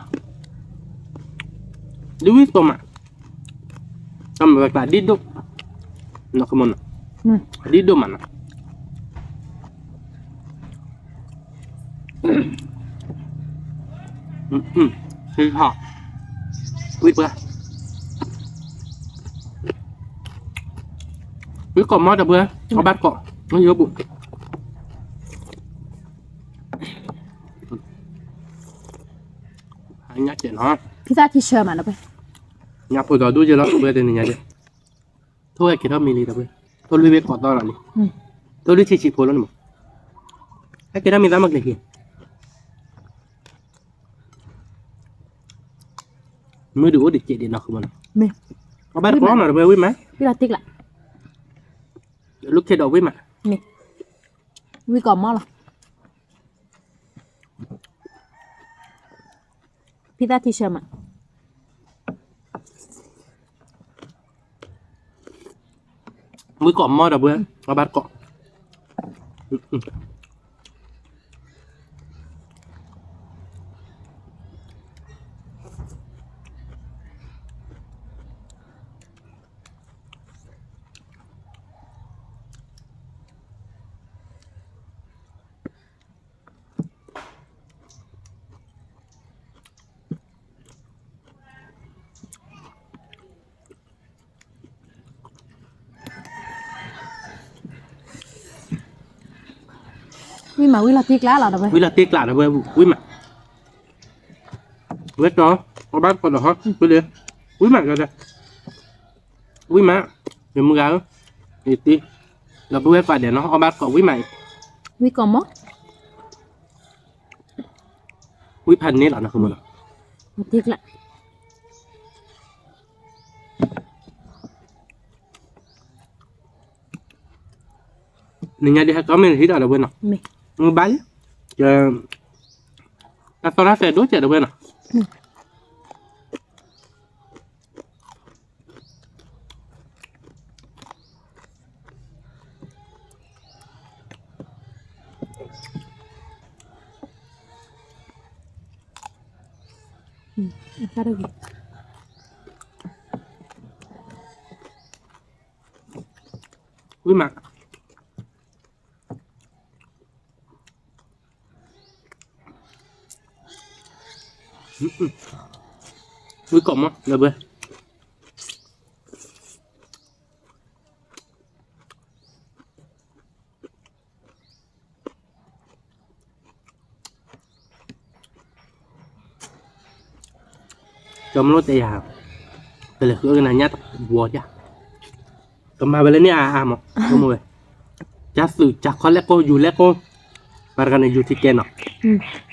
ဝံၤကိးမး တၢ်မၤဝဲကျါဒ်ဒိၣ်, နီၢ်ကမီၤနီၤ, ဒ်ဒိၣ်မးနီၤ, ဝံၤပှၤ, ဝံၤကိးမး ဒီပုၢ်ဝဲၢ်, အီၣ်ဘၣ်ကိး, ယိၤဘူး ညၣ်ကဲနီၤ, ဖံသၣ်ထံဆၢမးနီၤ, ညၣ်ဖိဒီးဒိၣ်ယဲလီၤ ဒီပုၢ်ဝဲၢ် တနံၤညါဒဲး, ထိၣ်ဝဲက့ၤထီၣ်မံၤလံ ဒီပုၢ်ဝဲၢ်, ထိၣ်လွံၢ်ဘ့ၣ်ကိးသီလီၤလံ, ထိၣ်လွံၢ်ဆံးဆံးဖိလီၤန့ၣ်မး, ဟဲက့ၤတၢ်မံၤသးမးကျဲၤဟံၣ်, မုၢ်ဒုးအိၣ်တကဲးဒံးနီၤဃုမးနီၤ, အဘၣ်တကိးနီၤတဝဲဝံၣ်မး, ဝံၣ်လီၤတ့ကျး, လူၤခ့ဒီးဝံၣ်မး, ဝံၣ်ကိးမီၢ်လီၤ, ဖံသၣ်ထံဆၢမး ဝံၣ်ကိးမီၢ်ဒီပုၢ်ဝဲၢ်, အဘၣ်တကိး. ဝံၣ်မး ဝံၣ်လီၤတ့ကျးလီၤဒီပုၢ်ဝဲၢ်, ဝံၣ်လီၤတ့ကျးဒီပုၢ်ဝဲၢ်, ဝံၣ်မး, ဝဲတီ, အဘၣ်တကိးဒီးဟီ, ဝံၣ်မး, ဝံၣ်မး, ယမုၢ်ဂၤဧၢ, ယတ့, ဒီပုၢ်ဝဲၢ်ပာ်ဒဲးနီၤ အဘၣ်တကိးဝံၣ်မးအံၤ, ဝံၣ်ကိးမီၢ် ဝံၣ်ဖးန့ၢ်လီၤနီၤ, တ့ကျး, နညါဒ်ဟဲကီမ့ၢ်နထံၣ်ဒီးဒီပုၢ်ဝဲၢ်နီၤ, မ့ၢ်ဘၣ်လံ, တၢ်သီၣ်တၢ်သဲဒိၣ်ကဲးဒီပုၢ်ဝဲၢ်နီၤ. ဝံၣ်မး, ဝံၣ်ကိးမီၢ်ဒီပုၢ်ဝဲၢ်. ကၠီမလိၣ်တဲယၤ, ကလဲၤဃုအကနၤညၣ်တဝီဒၣ်, ကမၤဝဲလၢန့ၣ်အါအါမး, ကမၤဝဲ, ကၢ်သုးကၢ်ခီလဲၣ်ကိၢ် ယူၤလဲၣ်ကိၢ်, ပှၤတဂၤန့ၣ်ယူၤထံကဲနီၤ.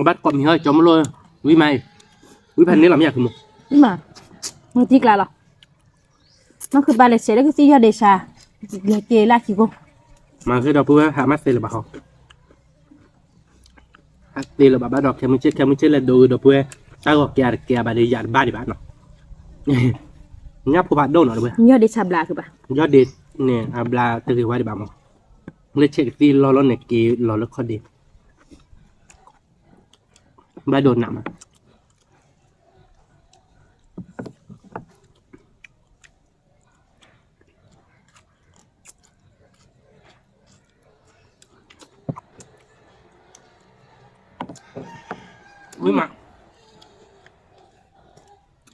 ဘၣ်တကိးမံၤဟီ ကၠီမလိၣ်, ဝံၣ်မးအံၤ, ဝံၣ်ဖးန့ၢ်လီၤမ့ၢ်ယၤခုမး, ဝံၣ်မး, မ့ၢ်တံကျးလီၤ, မ့ၢ်ဃုပာ်လဲၤဆဲးလၢကသံၣ်ယီၢ်ဒ့ဆါ, လဲၤက့ၤလၢခံကိၢ်, မၤဃုာ်ဒီပုၢ်ဝဲၢ်ဟးမးသ့လၢၤဘၣ်ဟီ ဟးသ့လၢၤဘၣ်ဘၣ်ဒီး ခဲမုၢ်ဆ့ၣ် ခဲမုၢ်ဆ့ၣ်လဲၤဒိးဂ့ၤဒီပုၢ်ဝဲၢ်, တၢ်ဂီၤကဲအတကဲအဘၣ်ဒီး ယၤတဘၣ်ဒံးဘၣ်နီၤ, ညၣ်ဖိဖးဒိၣ်နီၤတဝဲ, ယီၢ်ဒ့ဆါဘျါကဘၣ်, ယီၢ်ဒ့န့ၣ် အဘျါတဂ့ၤဝဲဒံးဘၣ်မး, လၢဆဲးကသံၣ်လီၤလီၤန့ၣ်က့ၤလီၤလၢခီၣ်ဒ့, ဘၣ်ဒိးနးမး. ဝံၣ်မး,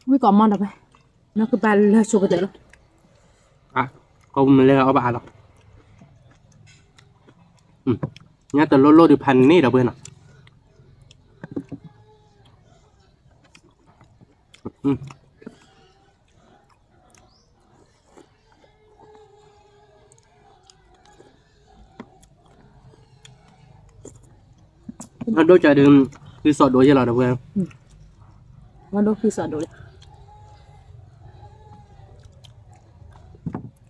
ဝံၣ်ကိးမီၢ်ဒီပုၢ်ဝဲၢ်, နကဘၣ်လၢဆိကတၢၢ်လီၤ, ကိးမုၢ်လဲၤအီၣ်ဘၣ်အါလီၤ, ညၣ်တလိၣ်လိၣ်ဒီးဖးန့ၢ်ဒီပုၢ်ဝဲၢ်နီၤ. ဘၣ်ဒိၣ်ကဒီး ဃုစီၤဒိၣ်ယဲလီၤဒီပုၢ်ဝဲၢ်, ဘၣ်ဒိၣ်ဃုစီၤဒိၣ်လံ,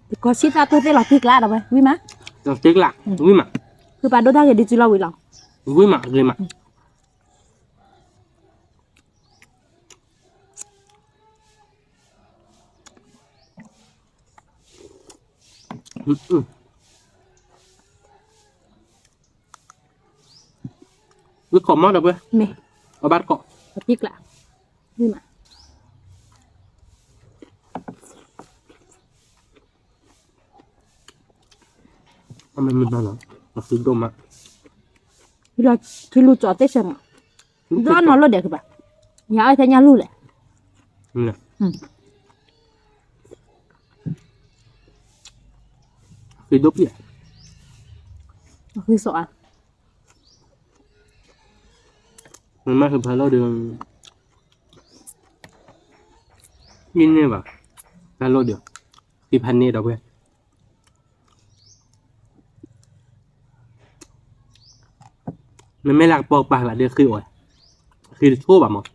ကီၢ်ဆံၣ်သၣ်တိၢ်သ့ၣ်လီၤတံကျးဒီပုၢ်ဝဲၢ်, ဝံၣ်မး, တံကျး, ဝံၣ်မး, ဃုပာ်ဒိၣ်တၢ်ဂ့ၤဒ်စုလီၤဝံၤလီၤ, ဝံၣ်မး, ဂ့ၤမး. ဝံၣ်ကိးမီၢ်ဒီပုၢ်ဝဲၢ်, မ့ၢ်, အဘၣ်တကိး, တံကျး, ဝံၣ်မး. အမ့ၢ်မ့ၢ်နီၤ, အသုဒိၣ်မး, ထံလူၤကၠီၤသ့ၣ်ဆၢမး, ဒိၣ်နီၤလိၣ်ဒဲးကဘၣ်, ညါအီၣ်ထဲညၣ်လူၢ်လဲၣ်, သုဒိၣ်ပျဲၢ်, အသုစီၤအါ, မ့ၢ်မ့ၢ်ဟၢဖးလီၤဒီး, န့ၢ်ဘၣ်, တၢ်လိၣ်ဒီး ဃံဖးန့ၢ်ဒီပုၢ်ဝဲၢ်, နမ့ၢ်လၢကပိာ်ကပၤလၢဒ်ဃံအိၣ်, ဃံတဆိဘၣ်မး,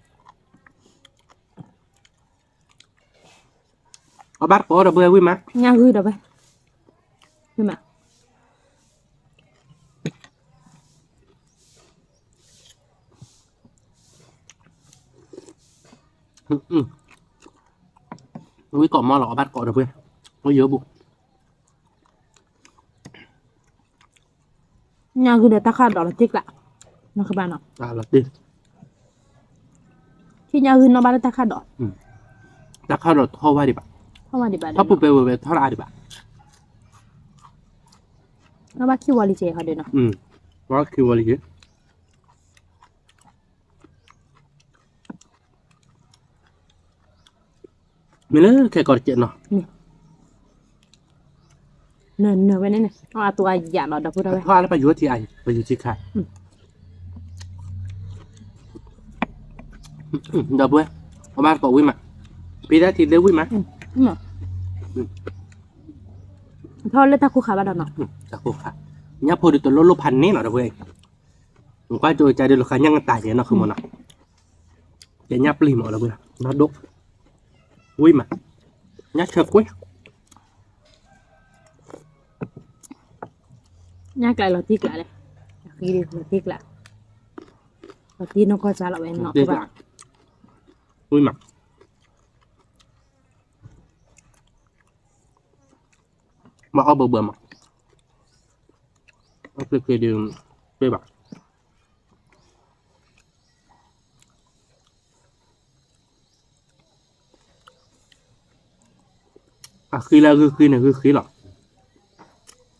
အဘၣ်တကိးဒီပုၢ်ဝဲၢ်ဝံၣ်မး, ညၣ်ဂုၢ်ဒီပုၢ်ဝဲၢ်, ဝံၣ်မး ဝံၣ်ကိးမီၢ်လီၤ အဘၣ်တကိးဒီပုၢ်ဝဲၢ်, အိၣ်ယိာ်ပူၤ, ညၣ်ဂုၢ်ဒီးတၢ်ခၣ်ဒိးလီၤတံၢ်ကျး, နီၢ်ဃဘၣ်နီၤ, ထံၣ်ညၣ်ဂုၢ်နီၢ်ဘၣ်လၢတၢ်ခၣ်ဒိး, တၢ်ခၣ်ဒိးထီၣ်ဝဲဒံးဘၣ်, ထီၣ်ပူၤပဲဝဲဝဲထီၣ်တအါဒံးဘၣ်, နီၢ်ဘၣ်ခံဝီလံက့ၤဟီဒုးနီၤ, ဘၣ်ခံဝီလံက့ၤ မ့ၢ်လၢခဲကီးတကဲးနီၤ, နနဝဲန့ၣ်န့ၣ် အတူအယၣ်လီၤ ဒီပုၢ်ဝဲၢ်, ထီၣ်လၢပယူၤထံအံၤ ပယူၤထံခါ, ဒီပုၢ်ဝဲၢ်, အဘၣ်တကိးဝံၣ်မး, ဖံးတၢ်ထံးလၢဝံၣ်မး, ထီၣ်လၢတၢ်ခိၣ်ခါဘၣ်ဒီးနီၤ, တၢ်ခိၣ်ခါ, ညၣ်ဖိဒုးတလိၣ်လိၣ်ဖးန့ၢ်လီၤ ဒီပုၢ်ဝဲၢ်, ကွၢ်ကၠိကၠိဒုးလီၤဃာ်ညၣ်ကတၢၢ်ကဲနီၤ ဃုမီၢ်နီၤ ကဲညၣ်ပျံၤမးလၢဝံၤလီၤ နီၢ်ဒိၣ်, ဝံၣ်မး, ညၣ်ဆၢကွ့ၢ်, ညၣ်ကျးလီၤတံၢ်ကျးလဲၣ်, အဃံလီၤတံၢ်ကျး, လီၤတံၢ်နီၢ်ကီၢ်စါလီၤဝဲနီၤ, ဝံၣ်မး မၤအီၣ်ဘၢဘၢမး, အီၣ်ချ့ချ့ဒုး, ပ့ၢ်ဘၣ်, အဃံလၢအဂုၢ်ဃံန့ၣ်ဂုၢ်ဃံလီၤ,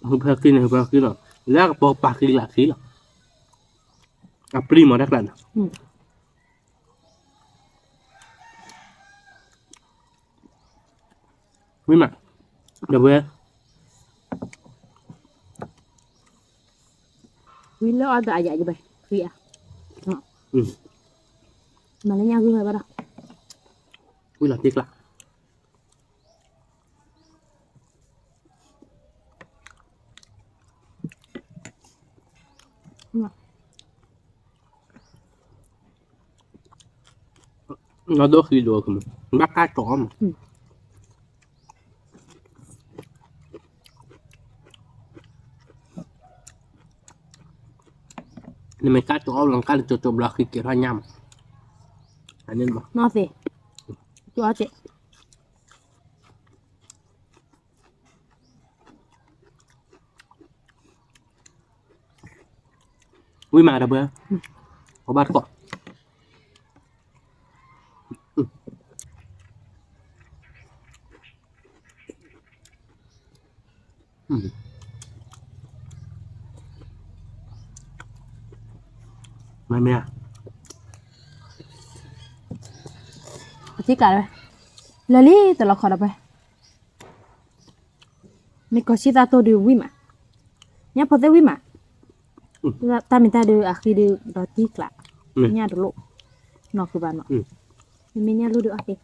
ဟုဖၢဃံန့ၣ်ဟုဖၢဃံလီၤ, လၢအကပိာ်ပာ်ဃံလၢအဃံလီၤ, အပျံၤမးတၢ်ကျးန့ၣ် ဝံၣ်မး, ဒီပုၢ်ဝဲၢ်, ဝံၣ်လၢအီၣ်ဒီးအယၤယဘဲ, ဝံၣ်အါ, မၤလၢညၣ်ဂုၢ်ဝဲဘၣ်ဒီး, ဝံၣ်လီၤတံၢ်ကျး နီၢ်ဒိၣ်ဃံဒိၣ်, ဘၣ်ကါကၠီအီၣ်မး, နမ့ၢ်ကါကၠီအီၣ်လီၤ ကါလၢကၠီကၠီဘျီဃံကဲထီၣ်ညၣ်မး, အန့ၣ်မး, နီၢ်သ့, ကၠီအီၣ်ကဲ ဝံၣ်မးဒီပုၢ်ဝဲၢ်, အဘၣ်တကိး, မ့ၢ်မ့ၢ်ဧါ, ပထံၣ်ကးဝဲ, လၢလံတလီၤခီဒီပုၢ်ဝဲၢ် မ့ၢ်ကီၢ်ဆံသးတိၢ်ဒုးဝံၣ်မး, ညၣ်ဖိသ့ၣ်ဝံၣ်မး, တၢ်မ့ၢ်တၢ်ဒုးအဃံဒုး ဒီးတံၢ်ကျး, ညၣ်တလိၣ်, နီၢ်ဃုဘၣ်နီၤ, မ့မ့ၢ်ညၣ်လူၢ်ဒုးအီၣ်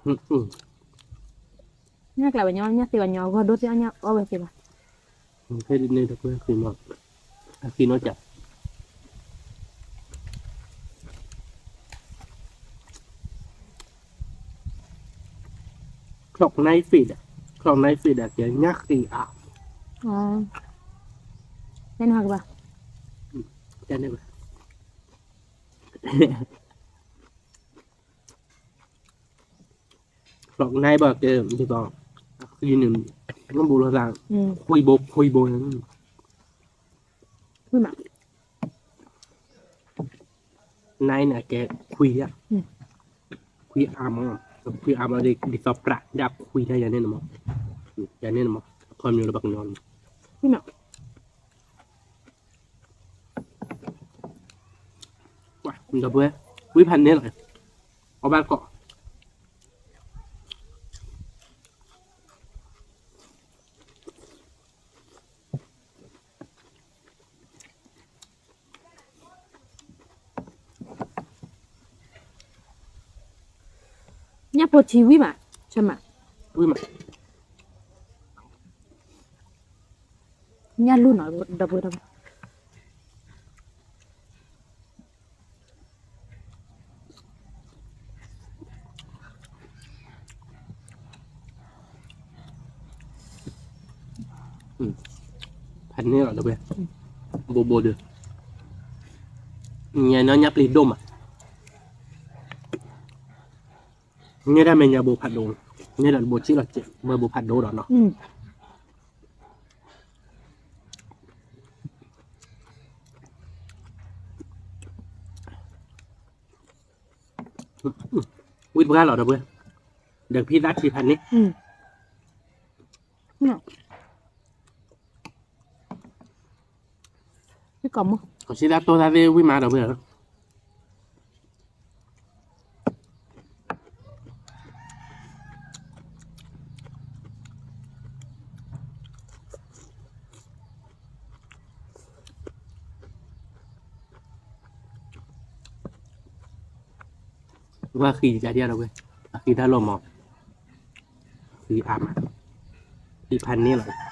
သ့, ညၣ်ကျးဝဲညီ ညၣ်သ့ဝဲညီ ဂီၢ်ဒိၣ်သ့ၣ်အီၣ်ညၣ်အီၣ်ဝဲသ့ဘၣ်, ဖဲဒ်န့ၣ်တကွဲဃံမး, အဃံနီၢ်ကၠး Clock night feed, clock night feed ကဲညၣ်ဃံအါ, တန့ၢ်ဘၣ်, တန့ၢ်ဘၣ် Clock night ဘၣ်ကဲ, ဒ်သိး, အဃံန့ၣ်, နဘူးလိာ်သး, ခွံဘိခွံဘိ, ခွံမး, night န့ၣ်ကဲခွံဧါ, ခွံအါမး, ခွံအါမး ဒ်သိးပြးဒၣ်ခွံတၢ်ယၤန့ၣ်မး, ယၤန့ၣ်မး, အခီပညီလၢပှၤကညီန့ၣ်မး, ဒီပုၢ်ဝဲၢ်, ဝံၣ်ဖးန့ၣ်လီၤ, အီၣ်ဘၣ်တကိး ဖိထံဝံၣ်မး, ဆၢမး, ဝံၣ်မး, ညၣ်လူၢ်နီၤ, ဒီပုၢ်ဝဲၢ် ဖးန့ၢ်လီၤဒီပုၢ်ဝဲၢ်, ဘိဘိဒုး, ညါနီၤညါပျံၤဒိၣ်မး, န့ၢ်ဒၣ်မဲာ်ညါဘိဖးဒိၣ်, န့ၢ်ဒီးဘိစံၣ်လီၤစဲး မ့ၢ်ဘိဖးဒိၣ်ဒီးနီၤ. ဝံၣ်တပှၢ်လီၤဒီပုၢ်ဝဲၢ်, ဒီးဖံသၣ်ထံဖးန့ၣ်, ကီၢ်စံသၣ်တိၢ်သၣ်သ့ၣ်ဝံၣ်မးဒီပုၢ်ဝဲၢ်, ဝဲဃံတၢ်ဒ်ဒီပုၢ်ဝဲၢ်, အဃံတၢ်လီၤမး, ဃံအါမး, ဃံဖးန့ၢ်လီၤ.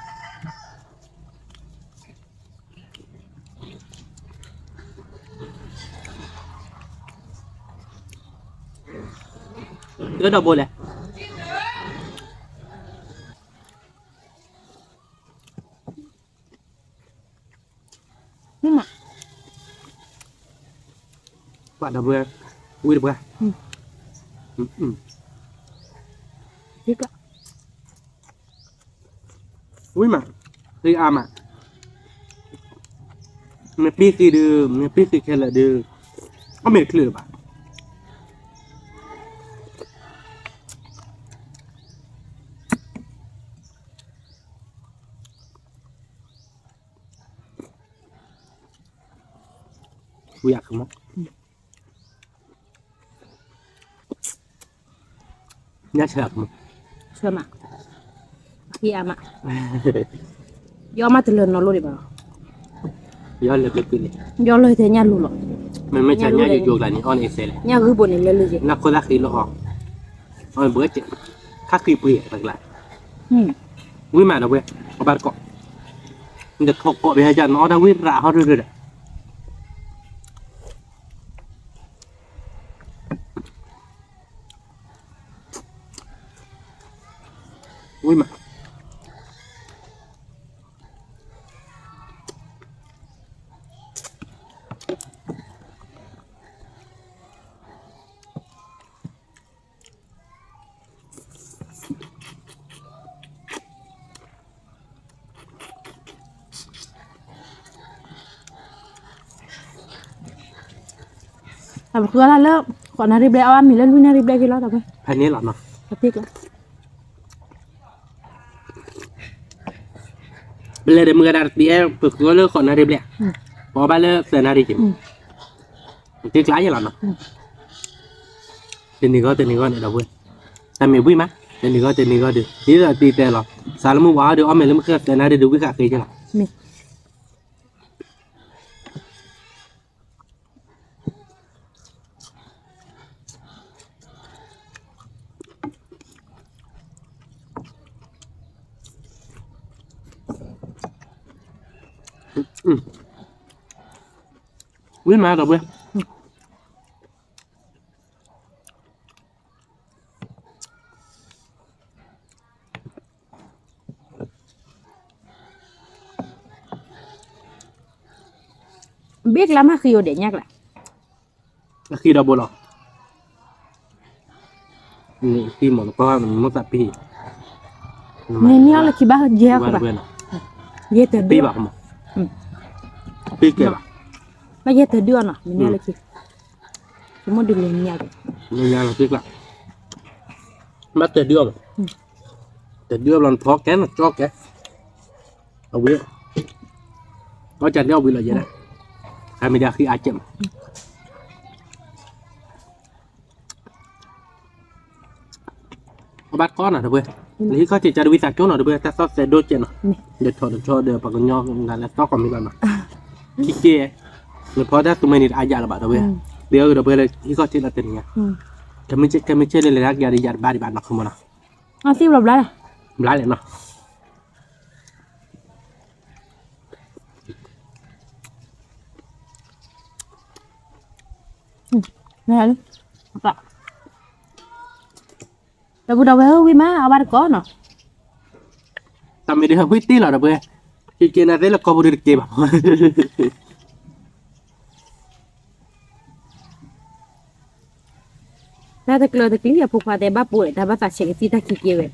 ဒီပုၢ်ဝဲၢ်, ပှၤဒီပုၢ်ဝဲၢ်, ဝံၣ်တပှၢ်, ဝံၣ်မး, ဃံအါမး, မ့ၢ်ပ့ၢ်ဃံဒုး, မ့ၢ်ပ့ၢ်ဃံခဲလၢာ်ဒုး, အီၣ်မ့ၤတချုးလၢၤဘၣ်. ဝံၣ်အါမး, ညၣ်ဆၢအါမး, ဆၢမး, အဃံအါမး, ယအီၣ်မးတလၢနီတလီၢ်ဒံးဘၣ်, ယအီၣ်လၢက့ၤကွံာ်န့ၣ်, ယအီၣ်လၢထဲညၣ်လူၤလီၤ, မ့မ့ၢ်ဆၢညၣ်ယိယိကျါန့ၣ် အီၣ်န့ၣ်အစဲးလဲၣ်, ညၣ်ဂုၢ်ဘိန့ၣ်လဲၤလၢယဲ, နၢ်ခိသၣ်ဃံလီၤအီၣ်, အီၣ်န့ၣ်ဘှဲးကဲး, ခါဃံပှ့ၤတကျါ, ဝံၣ်မးဒီပုၢ်ဝဲၢ်, အဘၣ်တကိး, နတထီၣ်ကိးဘၣ်ဟဲကၢ် နအီၣ်တၢ်ဝံၣ်ရးဟီၣ်ရၢၢ်ရၢၢ်ဒီး ဝံၣ်မး, အပဃုအီၣ်လၢ ဃိးနၣ်ရံၣ်ဘျဲၣ် အီၣ်မ့ၤလၢလွံၢ်နၣ်ရံၣ်ဘျဲၣ်က့ၤလီၤ ဒီပုၢ်ဝဲၢ်, ဖဲန့ၣ်လီၤနီၤ, ပလဲၤဒီးမုၢ်ဂၤဒၣ်တပံၤအဲၣ် ပဃုအီၣ်လၢဃိးနၣ်ရံၣ်ဘျဲၣ်, ပအီၣ်ဘၣ်လၢသၢနၣ်ရံၣ်က့ၤ, တ့ကျါယဲလီၤနီၤ, တနံၤဂီၢ်တနံၤဂီၢ်န့ၣ်ဒီပုၢ်ဝဲၢ်, တၢ်မ့ၢ်ဝံၣ်မး, တနံၤဂီၢ်တနံၤဂီၢ်ဒီး ဒ်သိးတံၤတဲလီၤ, စးလၢမုၢ်ဝါအီၤဒီး အီၣ်မ့ၤလၢမုၢ်ဃ့သၢနၣ်ရံၣ်ဒီး ဝံၣ်ဃာ်ဃ့က့ၤလီၤ. ဝံၣ်မးဒီပုၢ်ဝဲၢ်, ဘ့ၣ်ကျါမးဃံအိၣ်ဒဲးညါကျါ, အဃံဒီဘိလီၤ, ဃံမ့ၢ်နကီၢ်မ့ၢ်သးပ့ၤ, မ့ၢ်န့ၢ်အီၤလၢခံဘၣ်ယဲၢ်ကဘၣ်, ယဲၢ်တဒု, ပ့ၤဘၣ်, ပ့ၤကဲဘၣ်, ဘၣ်ယဲၢ်တဒုအီၤနီၤ မ့ၢ်န့ၢ်အီၤလၢခံ, ကမိၣ်ဒုးလဲၤညါ, လဲၤညါလီၤတ့ကျါ, ဘၣ်တဒုအီၤ, တဒုအီၤဘျီနဖီကဲနကၠီကဲ, အဝံၤ, အီၣ်ကၢ်ဒဲအီၣ်ဝံၤလီၤယဲဒၣ်, အမ့ၢ်ဒၣ်ဃံအါကဲးမး အဘၣ်တကီနီၤ ဒီပုၢ်ဝဲၢ်, နဟံးခီၣ်ထံးကၢ်တဝံသးကၠိနီၤ ဒီပုၢ်ဝဲၢ်, တၢ်သီၣ်သဲးဒိၣ်ကဲးနီၤ, ဒီးထီၣ်ဒီးထီၣ်ဒီးပှၤကညီဂၤလၢသီၣ်ကီၢ်မံၤလီၤနီၤ, ခံက့ၢ်, နဖီတၢ်သူမွဲန့ၣ်တအါယၤလၢၤဘၣ် ဒီပုၢ်ဝဲၢ်, ဒီပုၢ်ဝဲၢ်လၢဟံးခီၣ်ထံးလီၤတနံၤညါ, ကမ့ၢ်ဆဲးလၢလဲၤဒၣ်ကယၤဒီးယၤတဘၣ်ဒံးဘၣ်နီၤ ခီမနီၤ, အသ့ၣ်ဘျီဘျါလီၤ, ဘျါလဲၣ်နီၤ, တၢ်ပူၤဒီးဝဲဝံၣ်မး အဝဲတကိးနီၤ, တၢ်မ့ၢ်ဒ်ဟဲဝံၣ်တ့ၢ်လီၤဒီးပှဲၤ, ကက့ၤနၤသ့လၢကီၢ်ပူၤဒုးတက့ၤဘၣ် တၢ်တကျၢၤတကျံၤအဖိခွါတဲဘၣ်ပိာ်ဒီး တၢ်ဘၣ်သးဆဲးကသံၣ်တၢ်ခံက့ၤဝဲ,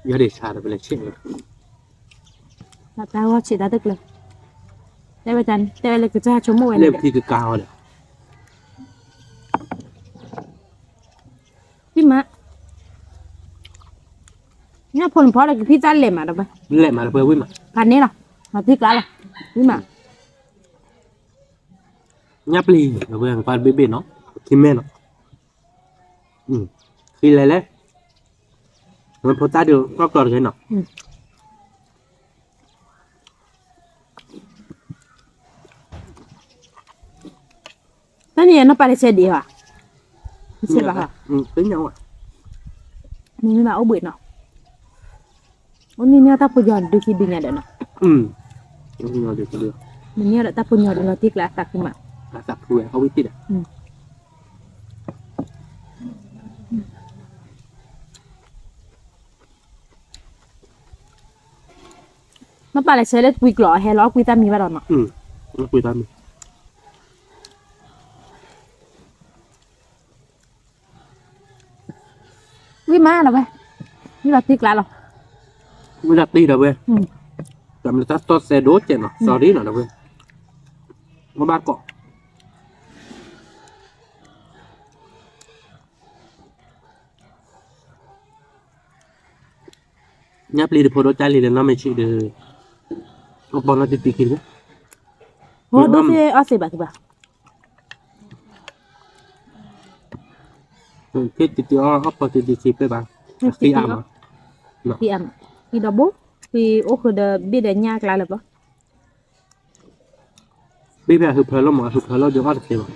ယၤဒ့ၣ်ဆါဒီးပလဲၤဆဲးဝဲ, တၢ်ဂီၤဆံးတၢ်တကျၢၤ, တဲဝဲတၢ်န့ၣ် တဲဝဲလၢကစၢ်ဆိကမိၣ်ဝဲန့ၣ်, လၢခံကကါအီၤဒီး ဝံၣ်မး, ညၣ်ဖိနဖီဒီးကဖံသၣ်လဲၤမးဒီးပှဲၤ, လဲၤမးဒီးပှဲၤဝံၣ်မး, ဖးန့ၣ်လီၤ, မၤသံကျါလီၤ, ဝံၣ်မး, ညၣ်ပျံၤဒီးပှဲၤ ကွၢ်တဘ့ၣ်ဘ့ၣ်နီၤ, ခံမဲနီၤ, ဃံလဲၤလဲၣ်, ဝဲဖိသၣ်ဒုး ကီၢ်ကျီတဂ့ၤနီၤ တၢ်န့ၣ်နီၢ်ပၢ်တဆဲးဒံးဟီ, တဆဲးဘၣ်ဟီ, မ့မ့ၢ်ဘၣ်အိၣ်ဘှံးနီၤ, အိၣ်န့ၢ်န့ၢ်တၢ်ဖိညီဒုးခံဒုညါဒီးနီၤ, မ့ၢ်န့ၢ်ဒီးတၢ်ဖိညီဒုးလီၤတံၢ်ကျါအသးခုမး, အသးခုဝဲအဝံၣ်တ့ၢ်ဒီး မ့ၢ်ပာ်လီၤဆဲးလၢကွံကျိာ်အဟဲလီၤ ကွံသၣ်မံၤဘၣ်ဒီးနီၤ, ကွံသၣ်မံၤ, ဝံၣ်မးဒီးဝဲ, ဝံၣ်လီၤတံၢ်ကျါလီၤ, ဝံၣ်လီၤတံၢ်ဒီးဝဲ, တၢ်မ့ၢ်တၢ်တီၢ်သဲဒိၣ်ကဲးနီၤ sorry နီၤဒီးဝဲ, မ့ၢ်ဘၣ်ကိး ညၣ်ပျံၤတဖိဒိၣ်ကၢ်လံဒီးနီၢ်မ့ၢ်ဆံးဒီး, အပီၢ်နီၢ်တံၤတံၤခံတဘိ, ဒိၣ်သ့ၣ်အီၣ်သ့ဘၣ်သ့ဘၣ်, ဖဲတံၤတံၤအီၣ်အီၣ်ပီၢ်တံၤတံၤခံပှဲၤဘၣ်, သံအါမး, သံအါမး, သံဒီးဘိ, သံအိၣ်ဃုာ်ဒီးဘ့ၣ်ဒီးညၣ်အကျါလၢၤဘၣ် ဘ့ၣ်ဖဲအဟုးဖၢလီၤမး အဟုးဖၢလီၤဒီးအီၣ်တသ့ဘၣ်,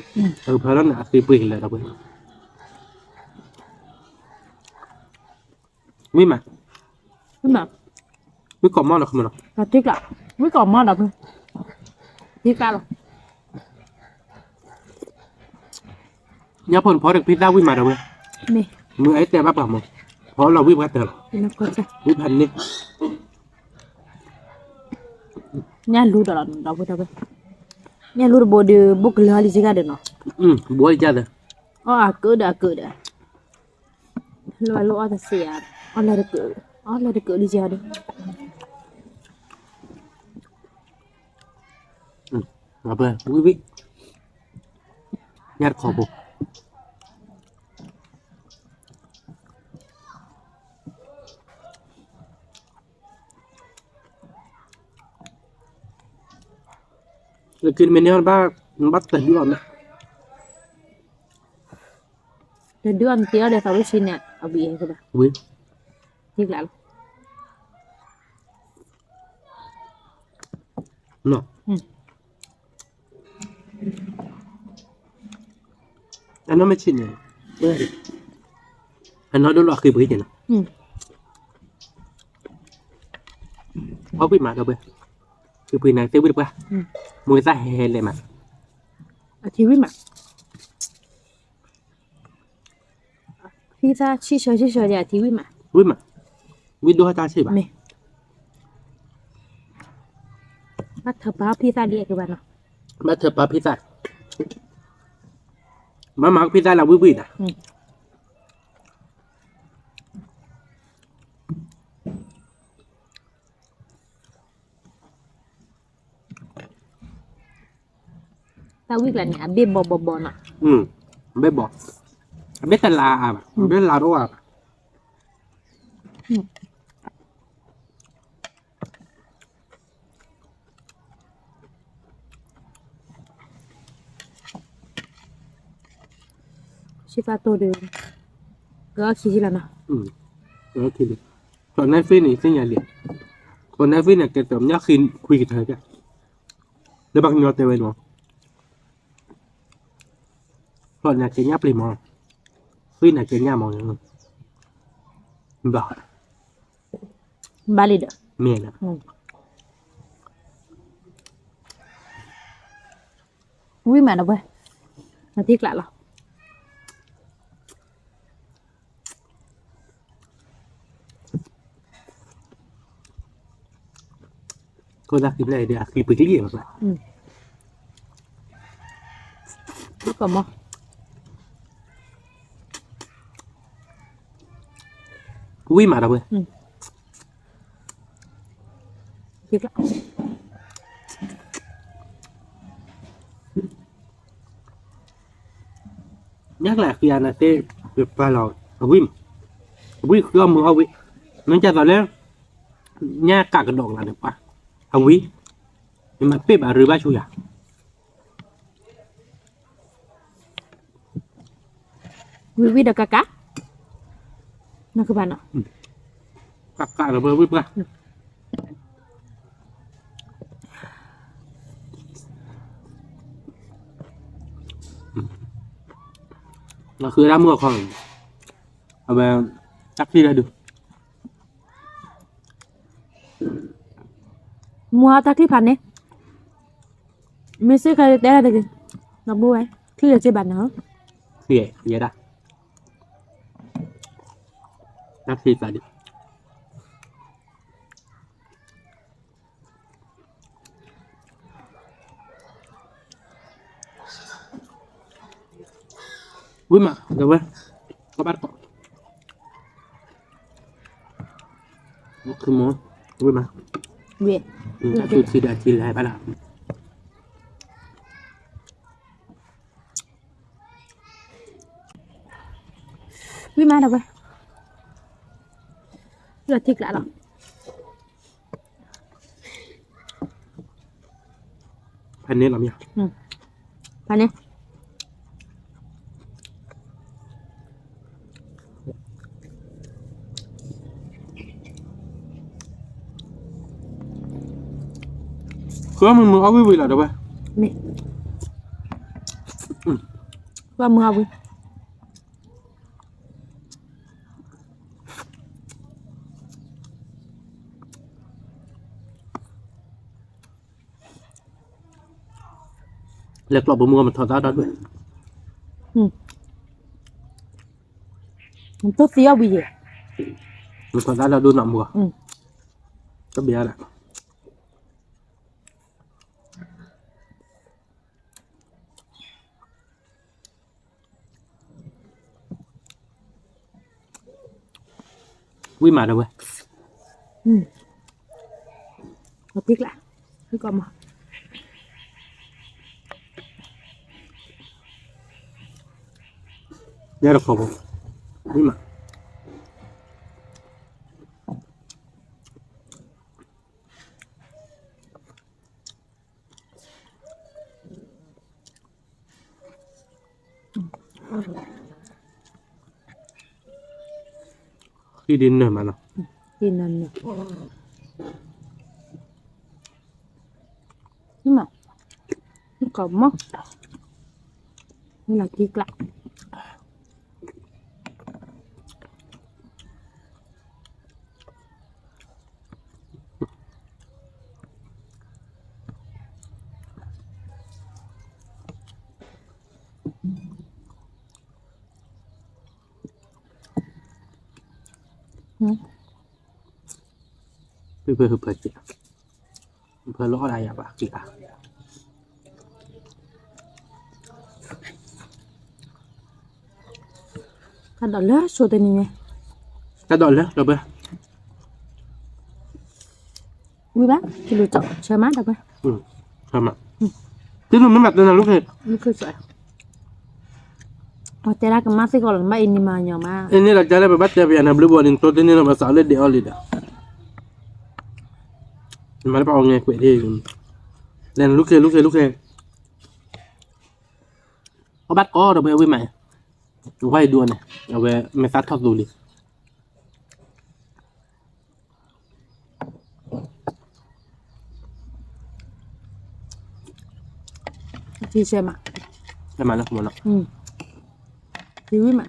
အဟုးဖၢလီၤန့ၣ် အသံပှ့ၤကလၢာ်ဒီးပှဲၤ, ဝံၣ်မး, ဝံၣ်ကိးမီၢ်ဒီး, ဝံၣ်ကိးမီၢ်ဒီး, ထံကျါလီၤ, ညၣ်ဖိနဖီဒီးကဖံသၣ်ဝံၣ်မးဒီးဝဲ, မ့ၢ်အဲၣ်တဲဘၣ်ပှၤမး, ဖီလီၤဝံၣ်ပှၤတၢၢ်လီၤ, ဝံၣ်ဖးန့ၢ် ညၣ်လူၤဒီးလီၤဒီးဝဲ, ညၣ်လူၤတဘိဒီး ဘိၣ်ကလၢာ်အီၤလံစ့ၢ်ကီးဒီးနီၤ, ဘိၣ်လံကဒီး, အီၣ်အကၢဒီးအကၢဒီး, လိၣ်အီၣ်တသ့ဧါ, အီၣ်လၢတကၢ, အီၣ်လၢတကၢလံကဒီး, ဝံၣ်ဝံၣ်, ညၣ်တခီဖိ လၢခံမ့ၢ်န့ၢ်အီၤဘၣ်, ဘၣ်တဒုအီၤမး, တဒုအီၤနတ့အီၤဒီးသးဝံၣ်ဆံန့ၣ် အဝံၣ်အဲၣ်ကဘၣ်, ဝံၣ်, ထံကျါလီၤ, နီၤ အနီၢ်မ့ၢ်ဆံးန့ၣ်, အနီၢ်ဒိၣ်လီၤအဃ့ပှ့ၤက့ၤနီၤ, အီၣ်ဝံၣ်မးဒီးဝဲ, ဃ့ပှ့ၤန့ၣ်သ့ဝံၣ်တပှၢ်, မ့ၢ်သၣ်ဟဲဟဲလဲၣ်မး, အထံဝံၣ်မး ဖံသၣ်ဆံၣ်ဆၢဆံၣ်ဆၢယၤထံဝံၣ်မး, ဝံၣ်မး, ဝံၣ်ဒိၣ်ဟဲတၢ်ဆံၣ်ဘၣ်, ဘၣ်ထၢပာ်ဖံသၣ်ဒ်အကဘၣ်နီၤ, ဘၣ်ထၢပာ်ဖံသၣ်, မ့ၢ်မၤဖံသၣ်လၢဝံၣ်ဝံၣ်နီၤ တၢ်ဝံၣ်ကျါန့ၣ် အဘ့ၣ်ဘီဘီဘီနီၤ, အဘ့ၣ်ဘီ, အဘ့ၣ်တလးအါဘၣ်, အဘ့ၣ်လးတအိၣ်အါဘၣ်, စံးပာ်တိၤဒီး, ကအိၣ်ခံလီၤနီၤ, ကအိၣ်ခံလီၤ, ကျီၢ်နဲၣ်သ့ၣ်န့ၣ် သ့ၣ်ညါလံ, ပှၤနဲသ့ၣ်န့ၣ် ကဲတၢ်ညၣ်ဃံခွံကထၢကဲ, လၢပှၤကညီတဲဝဲန့ၣ်, ဖျီၣ်န့ၣ်ကဲညၣ်ပျ့ၤမး, သ့ၣ်န့ၣ်ကဲညၣ်မး, ဘၣ်, ဘၣ်လံဒီး, မ့ၢ်, ဝံၤမးဒီးဝဲ, နထံကျးလီၤ. ခိၣ်သၣ်ဃံဖျၢၣ်အံၤဒီး အဃံပကျံၣ်ဘၣ်, ဝံၤမးဒီးဝဲ, ညၣ်ကျဲအဃံအနၤသ့ၣ်, ပှၤလီၤ, အဝံၤ, အဝံၤဃုအီၣ်မုာ်အီၣ်ဝံၤ, မ့ၢ်ကသိးလၢ ညၣ်ကးကဒီးကလးဒီးပှၤ, အဝံၤ, မ့ၢ်မၤပ့ၢ်ဘၣ်ရ့ဘၣ်ဆူယၤ ဝံၤဝံၤဒီးကးကး, နကဘၣ်နီၤ, ကးကးဒီးဝံၤပှၤ, နဃုဒၣ်မုၢ်အခီ, အဝဲ, တၢ်ချံတၢ်ဒုး မူဟါတၢ်ချံဖးန့ၣ်, မ့ၢ်စ့ၢ်ကီးတဲတဂ့ၤ, နဘိဝဲ, ချံလၢစ့ဘၣ်နၤ, ချံယဲဒၣ်, တၢ်ချံသးဒံး ဝံၤမး ဒီးဝဲ, ကဘၣ်တကိး, ဝံၤမး, ဝံၤ, အသူထံဒီးအထံလဲၤဘၣ်လီၤ. ဝံၤမးဒီးဝဲ, လီၤထံကျးလီၤ. ဖဲန့ၣ်လီၤမ့ၢ်, ဖဲန့ၣ် ဃုအီၣ်မုာ်မုာ်အီၣ်ဝံၤဝံၤလီၤဒီးဝဲ, မ့ၢ်, ဃုအီၣ်မုာ်အီၣ်ဝံၤ လဲၤကျီၢ်ပမူမထီၣ်သါဒီးဒွဲၣ်, တိၢ်သံအီၣ်ဝံၤယဲၢ်, မထီၣ်သါဒီးဒိၣ်နီၢ်မူ, တဘၣ်ဒၣ် ဝံၤမးဒီးဝဲ, အပံကျး, ကီမး, ညါတခီဘိ, ဝံၤမး. ဃံဒ်နၢၤမးနီၤ, ဃံနၢၤနၢၤ, ကီမး, လီၤကံကျး. ဖဲဖဲ, ဖဲလီၤအီၣ်ဒၣ်ယၤဘၣ်က့ၤ, တၢ်ဒိးလၢဆိတနံၤန့ၣ်, တၢ်ဒိးလၢဒီးပှဲၤ, ဝံၤဘၣ်, ကံလိာ်ကီ, ဆၢမးဒီးပှဲၤ, ဆၢမး, တနုာ်မ့ၢ်မးတနၤလူၤခ့, လူၤခ့, အ့န့ၣ်ဒီးကလဲၣ် ပဘၣ်တဲပယၤနဘျုးဘိန့ၣ် တိတန့ၢ်လီၤ ပစးလၢဒဲးအီၤလံဒီး, မၤလၢပအီၤငဲၤကွဲးဒ်, လဲၤနလူၤခ့ လူၤခ့ လူၤခ့, အဘၣ်တကိးဒီးပှဲၤဝံၤမး, ဝဲဒူန့ၣ် အဝဲမဲာ်သၣ်ထီၣ်သူလံ. ဆံဆဲမး, ဆဲမးလၢမနီၤ, ဆံဝံၣ်မး,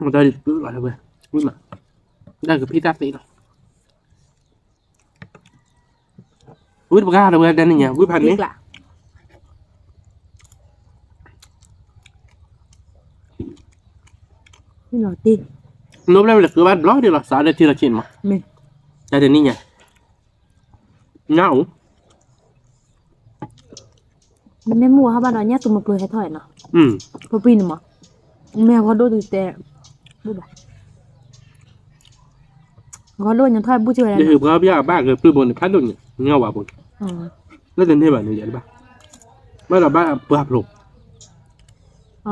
မတၤဒ်လီၤဝဲ, ဝံၣ်မး, တၢ်ကဖံးတၢ်သ့လီၤ. ဝံၣ်တပှၢ်ဒီးဝဲဒၣ်န့ၣ်ညါ ဝံၣ်ဖးန့ၣ်, နိဘျဲၣ်ဝဲလၢဃုဘၣ်ဘျီဒ်လီၤ စးလၢထံလီၤဆံးမး, တၢ်တနံၣ်ညါ, ညါအိၣ် မ့ၢ်မုၢ်ဟါဘၣ်ဒီး ညၣ်သူမကျိၤဟဲထီၣ်ဝဲနီၤ, ပပံၤန့ၣ်မး, မ့ၢ်အဂီၢ်ဒိၣ်ဒုးတဲ, ဘၣ်, အဂီၢ်ဒိၣ်ညါထီၣ်ဘုၣ်စၢၤဝဲဒၣ်, ယဟ့ၣ်ပှၤဘၣ်အဘၣ်ကပျုၢ်ဘိန့ၣ် ဖးဒိၣ်ညါ ညါဝဲဘိ, လၢတန့ၢ်ဘၣ်န့ၣ်ယဘၣ်, ဘၣ်ဒီးဘၣ်ပှၤဖျိ အ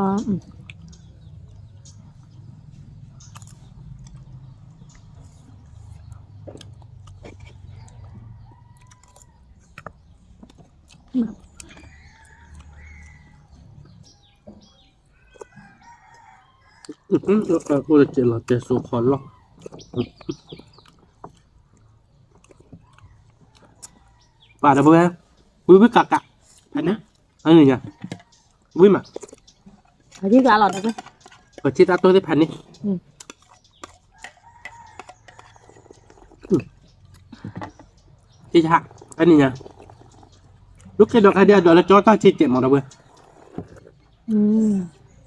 ိၣ်တကဲးလီၤတဲစိခီလီၤ, ပှၤဒီပုၢ်ဝဲၢ်, ဝံၣ်ဝံၣ်ကးကး, ဖဲန့ၣ်, အန့ၣ်ညါ, ဝံၣ်မး, ပှၤဆံတၢ်တိၢ်သ့ၣ်ဖဲန့ၣ်, အန့ၣ်ညါ, လူၤခ့ဒီးကါဒဲးအဒိးလၢကၠီတၢ်ဆံးကဲးမး ဒီပုၢ်ဝဲၢ်,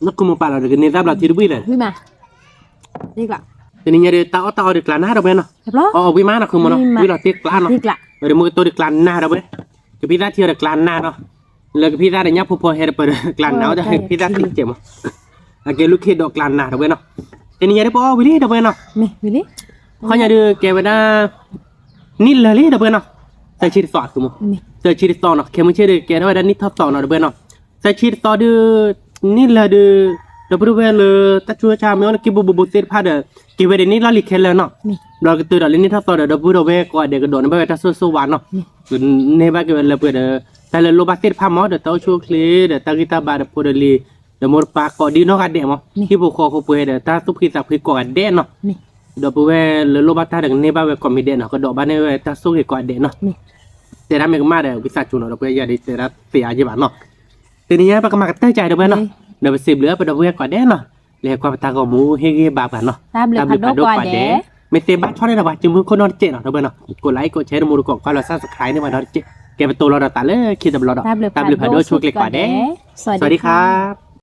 နခိၣ်မပာ်လီၤဒီးကန့ၢ်သၣ်ဘျီထံတဘှံးလဲၣ်, တနံၤညါဒီးတၢ်အီၣ်တၢ်အီဒီးကျါနၤ ဒီပုၢ်ဝဲၢ်နီၤ, အီၣ်ဝံၣ်မးနီၤ ခိၣ်မနီၤ ဝံၣ်လီၤသ့ၣ်ကျါနီၤ, ဒီးမုၢ်ကတိၤဒီးကျါနၤ ဒီပုၢ်ဝဲၢ်, ကဖံးသၣ်ထံအီၤဒီးကျါနၤနီၤ, လၢကဖံးသၣ်ဒီးညၣ်ဖိဖိဟဲဒီးပၢၤဒီးကျါနၤ ဝဲဒၣ်ကဖံးသၣ်ဆံးကဲးမး, အကဲလူၤခ့ဒီးကျါနၤ ဒီပုၢ်ဝဲၢ်နီၤ, တနံၤညါဒီးပအီၣ်ဝံၤလံ ဒီပုၢ်ဝဲၢ်နီၤ, ခီညါဒီးကဲဝဲဒၣ် နံၣ်လၢာ်လံ ဒီပုၢ်ဝဲၢ်နီၤ, သၢဆံတသီအသုးမး, သၢဆံတသီနီၤ, ခဲမုၢ်ဆ့ၣ်ဒီးကဲထီၣ်ဝဲဒၣ်နံၣ်ထီၣ်သီနီၤ ဒီပုၢ်ဝဲၢ်နီၤ, သၢဆံတသီဒီး နံၣ်လၢာ်ဒီး ဒီပုၢ်ဝဲၢ်လၢ တၢ်ဆူးတၢ်ဆါမ့ၢ်အိၣ်လၢကံၢ်ပူၤဘူးဘူးသ့ၣ်တဖၣ်ဒီး က့ၤဝဲဒၣ်နံၣ်လီၢ်လံၤခဲလၢာ်နီၤ, ဒီးကတၢၢ်ဒီးလၢနံၣ်ထီၣ်သီဒီး ဒီပုၢ်ဝဲၢ်ကီးဒဲးကဒီးန့ၢ်ဘၣ်ဝဲတၢ်ဆိၣ်ဂ့ၤဆိၣ်ဝါနီၤ, ကန့ၢ်ဘၣ်က့ၤဝဲလၢပှဲၤဒီး တၢ်လၢလိၣ်ဘၣ်သ့ၣ်တဖၣ်မး ဒီးတၢ်အိၣ်ဆူၣ်အိၣ်ချ့ဒီးတၢ်ဂံၢ်တၢ်ဘါဒီးဖိဒီးလံၤ ဒီးမိၢ်ဒီးပၢ်ကိးဒံနီၢ်ဂၤဒဲးမး, ဟံၣ်ဖိဃီဖိပှဲၤဒီးတၢ်သူၣ်ဖှံသးဖှံကိးဂၤဒဲးနီၤ, ဒီပုၢ်ဝဲၢ်လၢလိၣ်ဘၣ်တၢ်ဒီးကန့ၢ်ဘၣ်ဝဲကိးမံၤဒဲးနီၤ, ကဒီးဘၣ်န့ၢ်ဝဲတၢ်ဆိၣ်ဂ့ၤကိးဂၤဒဲးနီၤ, တဲဒၣ်မ့ၢ်ကမၣ်ဒီး ဝံသးစူၤနီၤ ဒီပုၢ်ဝဲၢ် ယၤဒုးတဲဒၣ်သ့အါယဲၢ်ဘၣ်နီၤ, တနံၤညါပကမၤကတၢၢ်ကၢ် ဒီပုၢ်ဝဲၢ်နီၤ, ဒီးပစံးဘျုးပဒီပုၢ်ဝဲၢ်ကိးဂၤဒဲးနီၤ, လၢကွၢ်ပတၢ်ဂီၤမူဟ့ၣ်ဂံၢ်ဘါပှၤနီၤ, တၢ်ဘျုးဖးဒိၣ်ကိးဂၤဒဲး, မ့ၢ်သ့ဘၣ်ဆီၣ်န့ၣ်ဒီးပှၤစုမုၢ်ခိၣ်နီၢ်တစဲးနီၤ ဒီပုၢ်ဝဲၢ်နီၤ, ကိးlike ကိးshare တမူတကိး ကွၢ်လီၤ subscribe န့ၢ်ပှၤနီတစဲး, ကဲပတိၤလီၤဒီးသးလၢခံတဘျီဒီး တၢ်ဘျုးဖးဒိၣ်ဆိၣ်ဂ့ၤကိးဂၤဒဲး, สวัสดีค่ะ